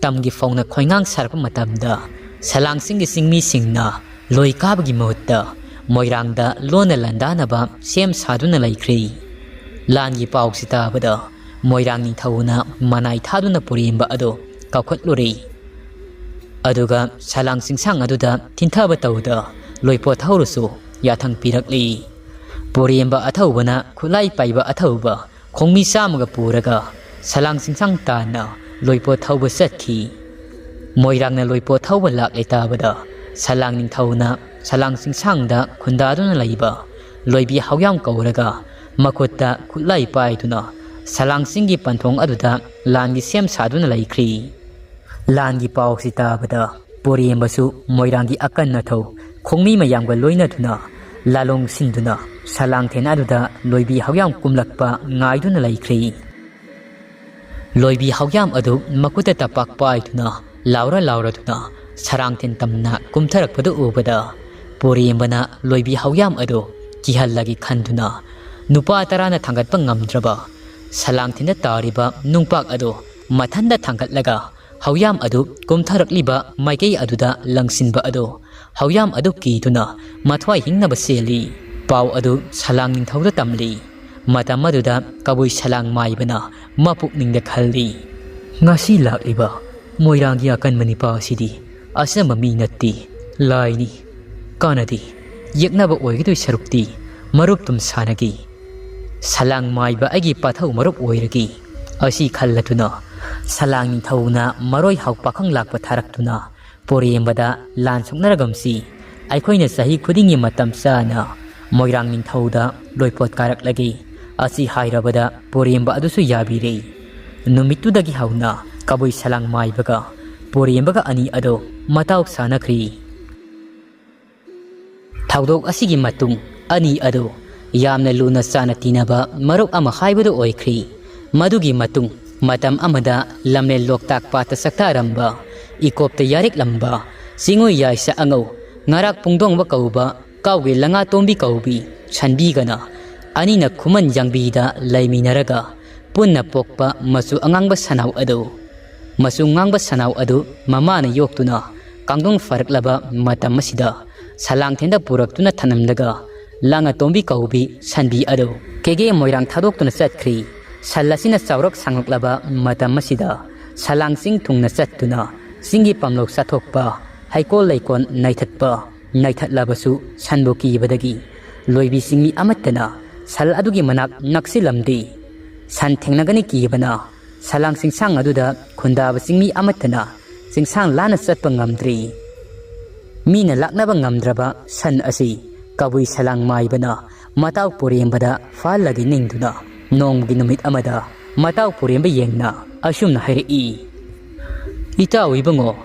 ꯇꯝꯒꯤ ꯐꯧꯅ ꯈꯣꯏꯉꯥꯡ ꯁꯥꯔꯛꯄ ꯃꯇꯝꯗ ꯁꯂꯥꯡꯁꯤꯡꯒꯤ ꯆꯤꯡꯃꯤꯁꯤꯡꯅ ꯂꯣꯏ ꯀꯥꯕꯒꯤ ꯃꯍꯨꯠꯇ ꯃꯣꯏꯔꯥꯡꯗ ꯂꯣꯟꯅ ꯂꯥꯟꯗꯥꯅꯕ ꯁꯦꯝ ꯁꯥꯗꯨꯅ ꯂꯩꯈ꯭ꯔꯦ꯫ ꯂꯥꯟꯒꯤ ꯄꯥꯎꯁꯤ ꯇꯥꯕꯗ ꯃꯣꯏꯔꯥꯡ ꯅꯤꯡꯊꯧꯅ ꯃꯅꯥꯏ ꯊꯥꯗꯨꯅ ꯄꯣꯔꯦꯝꯕ ꯑꯗꯨ ꯀꯥꯎꯈꯠꯂꯨꯔꯦ꯫ ꯑꯗꯨꯒ ꯁꯂꯥꯡ ꯆꯤꯡꯁꯥꯡ ꯑꯗꯨꯗ ꯊꯤꯟꯊꯕ ꯇꯧꯗ ꯂꯣꯏꯄꯣꯠ ꯊꯧꯔꯁꯨ ꯌꯥꯊꯪ ꯄꯤꯔꯛꯂꯤ꯫ ꯄꯣꯔꯦꯝꯕ ꯑꯊꯧꯕꯅ ꯈꯨꯠꯂꯥꯏ ꯄꯥꯏꯕ ꯑꯊꯧꯕ ꯈꯣꯡꯃꯤ ꯆꯥꯝꯃꯒ ꯄꯨꯔꯒ ꯁꯂꯥꯡ ꯆꯤꯡꯁꯥꯡ ꯇꯥꯟꯅ ꯂꯣꯏꯄꯣꯠ ꯊꯧꯕ ꯆꯠꯈꯤ꯫ ꯃꯣꯏꯔꯥꯡꯅ ꯂꯣꯏꯄꯣꯠ ꯊꯧꯕ ꯂꯥꯛꯂꯦ ꯇꯥꯕꯗ ꯁꯂꯥꯡ ꯅꯤꯡꯊꯧꯅ ꯁꯂꯥꯡ ꯆꯤꯡꯁꯥꯡꯗ ꯈꯨꯟꯗꯥꯗꯨꯅ ꯂꯩꯕ ꯂꯣꯏꯕꯤ ꯍꯥꯎꯌꯥꯝ ꯀꯧꯔꯒ ꯃꯈꯨꯠꯇ ꯈꯨꯠꯂꯥꯏ ꯄꯥꯏꯗꯨꯅ ꯁꯂꯥꯡꯁꯤꯡꯒꯤ ꯄꯟꯊꯣꯡ ꯑꯗꯨꯗ ꯂꯥꯟꯒꯤ ꯁꯦꯝ ꯁꯥꯗꯨꯅ ꯂꯩꯈ꯭ꯔꯤ꯫ ꯂꯥꯟꯒꯤ ꯄꯥꯎꯁꯤ ꯇꯥꯕꯗ ꯄꯣꯔꯦꯝꯕꯁꯨ ꯃꯣꯏꯔꯥꯡꯒꯤ ꯑꯀꯟ ꯑꯊꯧ ꯈꯣꯡꯃꯤ ꯃꯌꯥꯝꯒ ꯂꯣꯏꯅꯗꯨꯅ ꯂꯥꯂꯣꯡ ꯁꯤꯟꯗꯨꯅ ꯁꯂꯥꯡꯊꯦꯟ ꯑꯗꯨꯗ ꯂꯣꯏꯕꯤ ꯍꯥꯎꯌꯥꯝ ꯀꯨꯝꯂꯛꯄ ꯉꯥꯏꯗꯨꯅ ꯂꯩꯈ꯭ꯔꯤ꯫ ꯂꯣꯏꯕꯤ ꯍꯥꯎꯌꯥꯝ ꯑꯗꯨ ꯃꯈꯨꯠꯇ ꯇꯄꯥꯛ ꯄꯥꯏꯗꯨꯅ ꯂꯥꯎꯔ ꯂꯥꯎꯔꯗꯨꯅ ꯁꯂꯥꯡꯊꯦꯟ ꯇꯝꯅ ꯀꯨꯝꯊꯔꯛꯄꯗꯨ ꯎꯕꯗ ꯄꯣꯔꯦꯝꯕꯅ ꯂꯣꯏꯕꯤ ꯍꯥꯎꯌꯥꯝ ꯑꯗꯨ ꯀꯤꯍꯜꯂꯒꯦ ꯈꯟꯗꯨꯅ ꯅꯨꯄꯥ ꯇꯔꯥꯅ ꯊꯥꯡꯒꯠꯄ ꯉꯝꯗ꯭ꯔꯕ ꯁꯂꯥꯡꯊꯦꯟꯗ ꯇꯥꯔꯤꯕ ꯅꯨꯡꯄꯥꯛ ꯑꯗꯨ ꯃꯊꯟꯗ ꯊꯥꯡꯒꯠꯂꯒ ꯍꯥꯎꯌꯥꯝ ꯑꯗꯨ ꯀꯨꯝꯊꯔꯛꯂꯤꯕ ꯃꯥꯏꯀꯩ ꯑꯗꯨꯗ ꯂꯪꯁꯤꯟꯕ ꯑꯗꯨ ꯍꯥꯎꯌꯥꯝ ꯑꯗꯨ ꯀꯤꯗꯨꯅ ꯃꯊ꯭ꯋꯥꯏ ꯍꯤꯡꯅꯕ ꯆꯦꯜꯂꯤ꯫ ꯄꯥꯎ ꯑꯗꯨ ꯁꯂꯥꯡ ꯅꯤꯡꯊꯧꯗ ꯇꯝꯂꯤ꯫ ꯃꯇꯝ ꯑꯗꯨꯗ ꯀꯕꯨꯏ ꯁꯂꯥꯡ ꯃꯥꯏꯕꯅ ꯃꯄꯨꯛꯅꯤꯡꯗ ꯈꯜꯂꯤ, "ꯉꯁꯤ ꯂꯥꯛꯂꯤꯕ ꯃꯣꯏꯔꯥꯡꯒꯤ ꯑꯀꯟꯕ ꯅꯤꯄꯥ ꯑꯁꯤꯗꯤ ꯑꯆꯝꯕ ꯃꯤ ꯅꯠꯇꯦ, ꯂꯥꯏꯅꯤ꯫ ꯀꯥꯟꯅꯗꯦ, ꯌꯦꯛꯅꯕ ꯑꯣꯏꯒꯗꯣꯏ ꯁꯔꯨꯛꯇꯤ ꯃꯔꯨꯞ ꯇꯨꯝ ꯁꯥꯟꯅꯒꯦ꯫ ꯁꯂꯥꯡ ꯃꯥꯏꯕ ꯑꯩꯒꯤ ꯄꯥꯊꯧ ꯃꯔꯨꯞ ꯑꯣꯏꯔꯒꯦ"꯫ ꯑꯁꯤ ꯈꯜꯂꯗꯨꯅ ꯁꯂꯥꯡ ꯅꯤꯡꯊꯧꯅ ꯃꯔꯣꯏ ꯍꯥꯎ ꯄꯥꯈꯪ ꯂꯥꯛꯄ ꯊꯥꯔꯛꯇꯨꯅ ꯄꯣꯔꯦꯝꯕꯗ ꯂꯥꯟ ꯁꯣꯛꯅꯔꯒꯨꯝꯁꯤ꯫ ꯑꯩꯈꯣꯏꯅ ꯆꯍꯤ ꯈꯨꯗꯤꯡꯒꯤ ꯃꯇꯝ ꯆꯥꯅ ꯃꯣꯏꯔꯥꯡ ꯅꯤꯡꯊꯧꯗ ꯂꯣꯏꯄꯣꯠ ꯀꯥꯔꯛꯂꯒꯦ꯫ ꯑꯁꯤ ꯍꯥꯏꯔꯕꯗ ꯄꯣꯔꯦꯝꯕ ꯑꯗꯨꯁꯨ ꯌꯥꯕꯤꯔꯦ꯫ ꯅꯨꯃꯤꯠꯇꯨꯗꯒꯤ ꯍꯧꯅ ꯀꯕꯨꯏ ꯁꯂꯥꯡ ꯃꯥꯏꯕꯒ ꯄꯣꯔꯦꯝꯕꯒ ꯑꯅꯤ ꯑꯗꯨ ꯃꯇꯥꯎ ꯁꯥꯟꯅꯈ꯭ꯔꯤ꯫ ꯊꯧꯗꯣꯛ ꯑꯁꯤꯒꯤ ꯃꯇꯨꯡ ꯑꯅꯤ ꯑꯗꯨ ꯌꯥꯝꯅ ꯂꯨꯅ ꯆꯥꯅ ꯇꯤꯟꯅꯕ ꯃꯔꯨꯞ ꯑꯃ ꯍꯥꯏꯕꯗꯨ ꯑꯣꯏꯈ꯭ꯔꯤ꯫ ꯃꯗꯨꯒꯤ ꯃꯇꯨꯡ ꯃꯇꯝ ꯑꯃꯗ ꯂꯝꯂꯦꯟ ꯂꯣꯛꯇꯥꯛ ꯄꯥꯠꯇ ꯁꯛꯇꯥꯔꯝꯕ, ꯏꯀꯣꯞꯇ ꯌꯥꯔꯤꯛꯂꯝꯕ, ꯆꯤꯡꯉꯨ ꯌꯥꯏꯁ ꯑꯉꯧ, ꯉꯔꯥꯛ ꯄꯨꯡꯗꯣꯡꯕ ꯀꯧꯕ, ꯀꯥꯎꯒꯦ ꯂꯉꯥꯇꯣꯝꯕꯤ ꯀꯧꯕꯤ ꯁꯟꯕꯤꯒꯅ ꯑꯅꯤꯅ ꯈꯨꯃꯟ ꯌꯥꯡꯕꯤꯗ ꯂꯩꯃꯤꯟꯅꯔꯒ ꯄꯨꯟꯅ ꯄꯣꯛꯄ ꯃꯆꯨ ꯑꯉꯥꯡꯕ ꯁꯅꯥꯎ ꯑꯗꯨ, ꯃꯆꯨ ꯉꯥꯡꯕ ꯁꯅꯥꯎ ꯑꯗꯨ ꯃꯃꯥꯅ ꯌꯣꯛꯇꯨꯅ ꯀꯥꯡꯗꯣꯡ ꯐꯔꯛꯂꯕ ꯃꯇꯝ ꯑꯁꯤꯗ ꯁꯂꯥꯡꯊꯦꯟꯗ ꯄꯨꯔꯛꯇꯨꯅ ꯊꯅꯝꯂꯒ ꯂꯥꯡꯉꯇꯣꯝꯕꯤ ꯀꯧꯕꯤ ꯁꯟꯕꯤ ꯑꯗꯨ ꯀꯦꯒꯦ ꯃꯣꯏꯔꯥꯡ ꯊꯥꯗꯣꯛꯇꯨꯅ ꯆꯠꯈ꯭ꯔꯤ꯫ ꯁꯟ ꯑꯁꯤꯅ ꯆꯥꯎꯔꯛ ꯁꯥꯡꯂꯛꯂꯕ ꯃꯇꯝ ꯑꯁꯤꯗ ꯁꯂꯥꯡ ꯆꯤꯡ ꯊꯨꯡꯅ ꯆꯠꯇꯨꯅ ꯆꯤꯡꯒꯤ ꯄꯥꯝꯂꯧ ꯆꯥꯊꯣꯛꯄ, ꯍꯩꯀꯣꯜ ꯂꯩꯀꯣꯜ ꯅꯩꯊꯠꯄ, ꯅꯩꯊꯠꯂꯕꯁꯨ ꯁꯟꯕꯨ ꯀꯤꯕꯗꯒꯤ ꯂꯣꯏꯕꯤ ꯆꯤꯡꯃꯤ ꯑꯃꯠꯇꯅ ꯁꯟ ꯑꯗꯨꯒꯤ ꯃꯅꯥꯛ ꯅꯛꯁꯤꯜꯂꯝꯗꯦ꯫ ꯁꯟ ꯊꯦꯡꯅꯒꯅꯤ ꯀꯤꯕꯅ ꯁꯂꯥꯡ ꯆꯤꯡꯁꯥꯡ ꯑꯗꯨꯗ ꯈꯨꯟꯗꯥꯕ ꯆꯤꯡꯃꯤ ꯑꯃꯠꯇꯅ ꯆꯤꯡꯁꯥꯡ ꯂꯥꯟꯅ ꯆꯠꯄ ꯉꯝꯗ꯭ꯔꯤ꯫ ꯃꯤꯅ ꯂꯥꯛꯅꯕ ꯉꯝꯗ꯭ꯔꯕ ꯁꯟ ꯑꯁꯤ ꯀꯕꯨꯏ ꯁꯂꯥꯡ ꯃꯥꯏꯕꯅ ꯃꯇꯥꯎ ꯄꯣꯔꯦꯝꯕꯗ ꯐꯥꯍꯜꯂꯒꯦ ꯅꯤꯡꯗꯨꯅ ꯅꯣꯡꯃꯒꯤ ꯅꯨꯃꯤꯠ ꯑꯃꯗ ꯃꯇꯥꯎ ꯄꯣꯔꯦꯝꯕ ꯌꯦꯡꯅ ꯑꯁꯨꯝꯅ ꯍꯥꯏꯔꯛꯏ, "ꯏꯇꯥꯎ ꯏꯕꯨꯡꯉꯣ,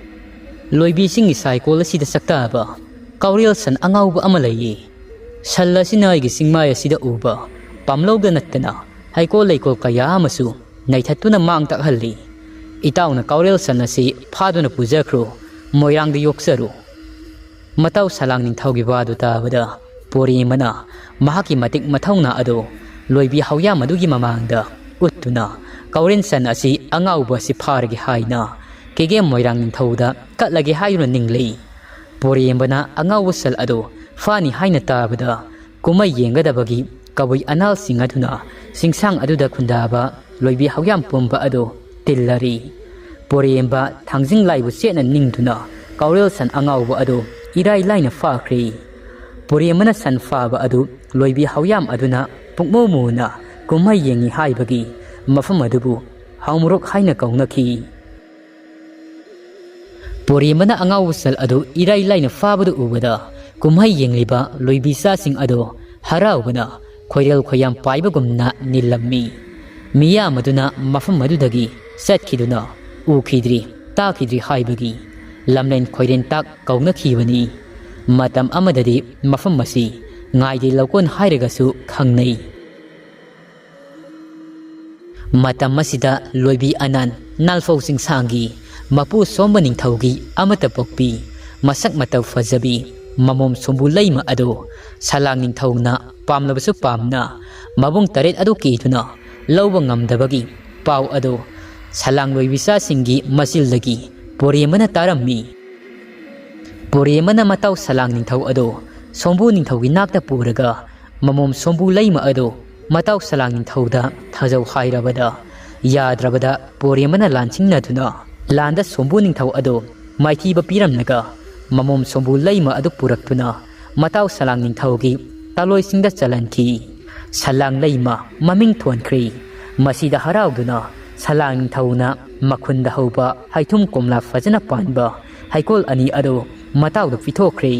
ꯂꯣꯏꯕꯤꯁꯤꯡꯒꯤ ꯁꯥꯏꯀꯣꯜ ꯑꯁꯤꯗ ꯆꯥꯛꯇꯥꯕ ꯀꯥꯎꯔꯦꯜ ꯁꯟ ꯑꯉꯥꯎꯕ ꯑꯃ ꯂꯩꯌꯦ꯫ ꯁꯟ ꯑꯁꯤꯅ ꯑꯩꯒꯤ ꯆꯤꯡꯃꯥꯏ ꯑꯁꯤꯗ ꯎꯕ ꯄꯥꯝꯂꯧꯗ ꯅꯠꯇꯅ ꯍꯩꯀꯣꯜ ꯂꯩꯀꯣꯜ ꯀꯌꯥ ꯑꯃꯁꯨ ꯅꯩꯊꯠꯇꯨꯅ ꯃꯥꯡ ꯇꯥꯛꯍꯜꯂꯤ꯫ ꯏꯇꯥꯎꯅ ꯀꯥꯎꯔꯦꯜ ꯁꯟ ꯑꯁꯤ ꯐꯥꯗꯨꯅ ꯄꯨꯖꯈ꯭ꯔꯣ, ꯃꯣꯏꯔꯥꯡꯗ ꯌꯣꯛꯆꯔꯨ꯫" ꯃꯇꯥꯎ ꯁꯂꯥꯡ ꯅꯤꯡꯊꯧꯒꯤ ꯋꯥꯗꯨ ꯇꯥꯕꯗ ꯄꯣꯔꯦꯝꯕꯅ ꯃꯍꯥꯛꯀꯤ ꯃꯇꯤꯛ ꯃꯊꯧꯅꯥ ꯑꯗꯨ ꯂꯣꯏꯕꯤ ꯍꯧꯌꯥꯝ ꯑꯗꯨꯒꯤ ꯃꯃꯥꯡꯗ ꯎꯠꯇꯨꯅ ꯀꯥꯎꯔꯦꯜ ꯁꯟ ꯑꯁꯤ ꯑꯉꯥꯎꯕ ꯑꯁꯤ ꯐꯥꯔꯒꯦ ꯍꯥꯏꯅ ꯀꯦꯒꯦꯝ ꯃꯣꯏꯔꯥꯡ ꯅꯤꯡꯊꯧꯗ ꯀꯠꯂꯒꯦ ꯍꯥꯏꯗꯨꯅ ꯅꯤꯡꯂꯤ꯫ ꯄꯣꯔꯦꯝꯕꯅ ꯑꯉꯥꯎꯕ ꯁꯟ ꯑꯗꯨ ꯐꯥꯅꯤ ꯍꯥꯏꯅ ꯇꯥꯕꯗ ꯀꯨꯝꯍꯩ ꯌꯦꯡꯒꯗꯕꯒꯤ ꯀꯕꯨꯏ ꯑꯅꯥꯜꯁꯤꯡ ꯑꯗꯨꯅ ꯆꯤꯡꯁꯥꯡ ꯑꯗꯨꯗ ꯈꯨꯟꯗꯥꯕ ꯂꯣꯏꯕꯤ ꯍꯧꯌꯥꯝ ꯄꯨꯝꯕ ꯑꯗꯨ ꯇꯤꯜꯂꯔꯤ꯫ ꯄꯣꯔꯦꯝꯕ ꯊꯥꯡꯖꯤꯡ ꯂꯥꯏꯕꯨ ꯆꯦꯠꯅ ꯅꯤꯡꯗꯨꯅ ꯀꯥꯎꯔꯦꯜ ꯁꯟ ꯑꯉꯥꯎꯕ ꯑꯗꯨ ꯏꯔꯥꯏ ꯂꯥꯏꯅ ꯐꯥꯈ꯭ꯔꯤ꯫ ꯄꯣꯔꯦꯝꯕꯅ ꯁꯟ ꯐꯥꯕ ꯑꯗꯨ ꯂꯣꯏꯕꯤ ꯍꯧꯌꯥꯝ ꯑꯗꯨꯅ ꯄꯨꯡꯃꯨ ꯃꯨꯅ ꯀꯨꯝꯍꯩ ꯌꯦꯡꯉꯤ ꯍꯥꯏꯕꯒꯤ ꯃꯐꯝ ꯑꯗꯨꯕꯨ ꯍꯥꯎꯃꯨꯔꯣꯛ ꯍꯥꯏꯅ ꯀꯧꯅꯈꯤ꯫ ꯄꯣꯔꯦꯝꯕꯅ ꯑꯉꯥꯎꯕ ꯁꯟ ꯑꯗꯨ ꯏꯔꯥꯏ ꯂꯥꯏꯅ ꯐꯥꯕꯗꯨ ꯎꯕꯗ ꯀꯨꯝꯍꯩ ꯌꯦꯡꯂꯤꯕ ꯂꯣꯏꯕꯤꯆꯥꯁꯤꯡ ꯑꯗꯨ ꯍꯔꯥꯎꯕꯅ ꯈꯣꯏꯔꯦꯜ ꯈꯣꯏꯌꯥꯝ ꯄꯥꯏꯕꯒꯨꯝꯅ ꯅꯤꯜꯂꯝꯃꯤ꯫ ꯃꯤꯌꯥꯝ ꯑꯗꯨꯅ ꯃꯐꯝ ꯑꯗꯨꯗꯒꯤ ꯆꯠꯈꯤꯗꯨꯅ ꯎꯈꯤꯗ꯭ꯔꯤ, ꯇꯥꯈꯤꯗ꯭ꯔꯤ ꯍꯥꯏꯕꯒꯤ ꯂꯝꯂꯦꯟ ꯈꯣꯏꯔꯦꯟ ꯇꯥꯛ ꯀꯧꯅꯈꯤꯕꯅꯤ꯫ ꯃꯇꯝ ꯑꯃꯗꯗꯤ ꯃꯐꯝ ꯑꯁꯤ ꯉꯥꯏꯗꯩ ꯂꯧꯀꯣꯟ ꯍꯥꯏꯔꯒꯁꯨ ꯈꯪꯅꯩ꯫ ꯃꯇꯝ ꯑꯁꯤꯗ ꯂꯣꯏꯕꯤ ꯑꯅꯥꯟ ꯅꯥꯜꯐꯧ ꯆꯤꯡꯁꯥꯡꯒꯤ ꯃꯄꯨ ꯁꯣꯝꯕ ꯅꯤꯡꯊꯧꯒꯤ ꯑꯃꯠꯇ ꯄꯣꯛꯄꯤ ꯃꯁꯛ ꯃꯇꯧ ꯐꯖꯕꯤ ꯃꯃꯣꯝ ꯁꯣꯝꯕꯨ ꯂꯩꯃ ꯑꯗꯨ ꯁꯂꯥꯡ ꯅꯤꯡꯊꯧꯅ ꯄꯥꯝꯂꯕꯁꯨ ꯄꯥꯝꯅ ꯃꯕꯨꯡ ꯇꯔꯦꯠ ꯑꯗꯨ ꯀꯤꯗꯨꯅ ꯂꯧꯕ ꯉꯝꯗꯕꯒꯤ ꯄꯥꯎ ꯑꯗꯨ ꯁꯂꯥꯡ ꯂꯣꯏꯕꯤꯆꯥꯁꯤꯡꯒꯤ ꯃꯆꯤꯜꯗꯒꯤ ꯄꯣꯔꯦꯝꯕꯅ ꯇꯥꯔꯝꯃꯤ꯫ ꯄꯣꯔꯦꯝꯕꯅ ꯃꯇꯥꯎ ꯁꯂꯥꯡ ꯅꯤꯡꯊꯧ ꯑꯗꯨ ꯁꯣꯝꯕꯨ ꯅꯤꯡꯊꯧꯒꯤ ꯅꯥꯛꯇ ꯄꯨꯔꯒ ꯃꯃꯣꯝ ꯁꯣꯝꯕꯨ ꯂꯩꯃ ꯑꯗꯨ ꯃꯇꯥꯎ ꯁꯂꯥꯡ ꯅꯤꯡꯊꯧꯗ ꯊꯥꯖꯧ ꯍꯥꯏꯔꯕꯗ ꯌꯥꯗ꯭ꯔꯕꯗ ꯄꯣꯔꯦꯝꯕꯅ ꯂꯥꯟ ꯆꯤꯡꯅꯗꯨꯅ ꯂꯥꯟꯗ ꯁꯣꯝꯕꯨ ꯅꯤꯡꯊꯧ ꯑꯗꯨ ꯃꯥꯏꯊꯤꯕ ꯄꯤꯔꯝꯂꯒ ꯃꯃꯣꯝ ꯁꯣꯝꯕꯨ ꯂꯩꯃ ꯑꯗꯨ ꯄꯨꯔꯛꯇꯨꯅ ꯃꯇꯥꯎ ꯁꯂꯥꯡ ꯅꯤꯡꯊꯧꯒꯤ ꯇꯥꯂꯣꯏꯁꯤꯡꯗ ꯆꯜꯍꯟꯈꯤ꯫ ꯁꯂꯥꯡ ꯂꯩꯃ ꯃꯃꯤꯡ ꯊꯣꯟꯈ꯭ꯔꯦ꯫ ꯃꯁꯤꯗ ꯍꯔꯥꯎꯗꯨꯅ ꯁꯂꯥꯡ ꯅꯤꯡꯊꯧꯅ ꯃꯈꯨꯟꯗ ꯍꯧꯕ ꯍꯩꯊꯨꯝ ꯀꯣꯝꯂꯥ ꯐꯖꯅ ꯄꯥꯟꯕ ꯍꯩꯀꯣꯜ ꯑꯅꯤ ꯑꯗꯨ ꯃꯇꯥꯎꯗ ꯄꯤꯊꯣꯛꯈ꯭ꯔꯦ꯫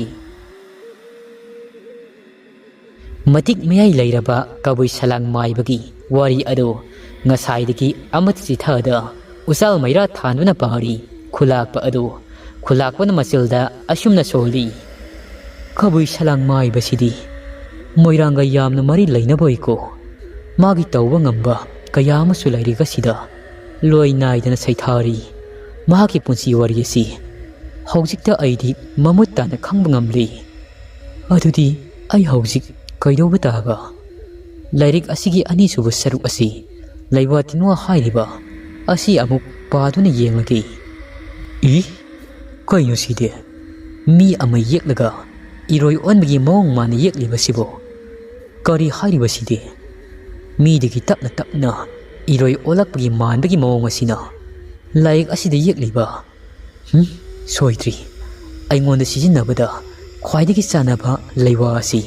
ꯃꯇꯤꯛ ꯃꯌꯥꯏ ꯂꯩꯔꯕ ꯀꯕꯨꯏ ꯁꯂꯥꯡ ꯃꯥꯏꯕꯒꯤ ꯋꯥꯔꯤ ꯑꯗꯨ ꯉꯁꯥꯏꯗꯒꯤ ꯑꯃꯠꯇ ꯆꯤꯊꯗ ꯎꯆꯥꯜ ꯃꯩꯔꯥ ꯊꯥꯟꯗꯨꯅ ꯄꯥꯔꯤ꯫ ꯈꯨꯂꯥꯛꯄ ꯑꯗꯨ ꯈꯨꯂꯥꯛꯄꯅ ꯃꯆꯤꯜꯗ ꯑꯁꯨꯝꯅ ꯁꯣꯜꯂꯤ꯫ ꯀꯕꯨꯏ ꯁꯂꯥꯡ ꯃꯥꯏꯕꯁꯤꯗꯤ ꯃꯣꯏꯔꯥꯡꯒ ꯌꯥꯝꯅ ꯃꯔꯤ ꯂꯩꯅꯕ ꯑꯣꯏꯀꯣ꯫ ꯃꯥꯒꯤ ꯇꯧꯕ ꯉꯝꯕ ꯀꯌꯥ ꯑꯃꯁꯨ ꯂꯥꯏꯔꯤꯛ ꯑꯁꯤꯗ ꯂꯣꯏ ꯅꯥꯏꯗꯅ ꯁꯩꯊꯥꯔꯤ꯫ ꯃꯍꯥꯛꯀꯤ ꯄꯨꯟꯁꯤ ꯋꯥꯔꯤ ꯑꯁꯤ ꯍꯧꯖꯤꯛꯇ ꯑꯩꯗꯤ ꯃꯃꯨꯠ ꯇꯥꯅ ꯈꯪꯕ ꯉꯝꯂꯤ꯫ ꯑꯗꯨꯗꯤ ꯑꯩ ꯍꯧꯖꯤꯛ ꯀꯩꯗꯧꯕ ꯇꯥꯕ? ꯂꯥꯏꯔꯤꯛ ꯑꯁꯤꯒꯤ ꯑꯅꯤꯁꯨꯕ ꯁꯔꯨꯛ ꯑꯁꯤ ꯂꯩꯋꯥ ꯇꯤꯟꯋꯥ ꯍꯥꯏꯔꯤꯕ ꯑꯁꯤ ꯑꯃꯨꯛ ꯄꯥꯗꯨꯅ ꯌꯦꯡꯂꯒꯦ꯫ ꯏ, ꯀꯩꯅꯣ ꯁꯤꯗꯤ? ꯃꯤ ꯑꯃ ꯌꯦꯛꯂꯒ ꯏꯔꯣꯏ ꯑꯣꯟꯕꯒꯤ ꯃꯑꯣꯡ ꯃꯥꯟꯅ ꯌꯦꯛꯂꯤꯕꯁꯤꯕꯨ? ꯀꯔꯤ ꯍꯥꯏꯔꯤꯕꯁꯤꯗꯤ? ꯃꯤꯗꯒꯤ ꯇꯞꯅ ꯇꯞꯅ ꯏꯔꯣꯏ ꯑꯣꯜꯂꯛꯄꯒꯤ ꯃꯥꯟꯕꯒꯤ ꯃꯑꯣꯡ ꯑꯁꯤꯅ ꯂꯥꯏꯔꯤꯛ ꯑꯁꯤꯗ ꯌꯦꯛꯂꯤꯕ? ꯍꯨꯝ, ꯁꯣꯏꯗ꯭ꯔꯤ꯫ ꯑꯩꯉꯣꯟꯗ ꯁꯤꯖꯤꯟꯅꯕꯗ ꯈ꯭ꯋꯥꯏꯗꯒꯤ ꯆꯥꯟꯅꯕ ꯂꯩꯋꯥ ꯑꯁꯤ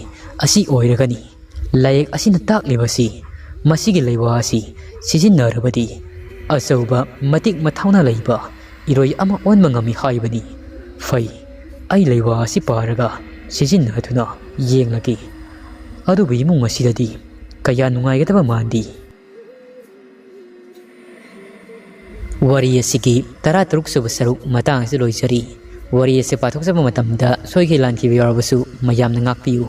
ꯑꯁꯤ ꯑꯣꯏꯔꯒꯅꯤ꯫ ꯂꯥꯏꯔꯤꯛ ꯑꯁꯤꯅ ꯇꯥꯛꯂꯤꯕꯁꯤ ꯃꯁꯤꯒꯤ ꯂꯩꯋꯥ ꯑꯁꯤ ꯁꯤꯖꯤꯟꯅꯔꯕꯗꯤ ꯑꯆꯧꯕ ꯃꯇꯤꯛ ꯃꯊꯧꯅꯥ ꯂꯩꯕ ꯏꯔꯣꯏ ꯑꯃ ꯑꯣꯟꯕ ꯉꯝꯃꯤ ꯍꯥꯏꯕꯅꯤ꯫ ꯐꯩ, ꯑꯩ ꯂꯩꯋꯥ ꯑꯁꯤ ꯄꯥꯔꯒ ꯁꯤꯖꯤꯟꯅꯗꯨꯅ ꯌꯦꯡꯂꯒꯦ꯫ ꯑꯗꯨꯕꯨ ꯏꯃꯨꯡ ꯑꯁꯤꯗꯗꯤ ꯀꯌꯥ ꯅꯨꯡꯉꯥꯏꯒꯗꯕ ꯃꯥꯟꯗꯦ꯫ ꯋꯥꯔꯤ ꯑꯁꯤꯒꯤ ꯇꯔꯥꯇꯔꯨꯛ ꯁꯨꯕ ꯁꯔꯨꯛ ꯃꯇꯥꯡ ꯑꯁꯤꯗ ꯂꯣꯏꯖꯔꯤ꯫ ꯋꯥꯔꯤ ꯑꯁꯤ ꯄꯥꯊꯣꯛꯆꯕ ꯃꯇꯝꯗ ꯁꯣꯏꯈꯤ ꯂꯥꯟꯈꯤꯕ ꯌꯥꯎꯔꯕꯁꯨ ꯃꯌꯥꯝꯅ ꯉꯥꯛꯄꯤꯌꯨ꯫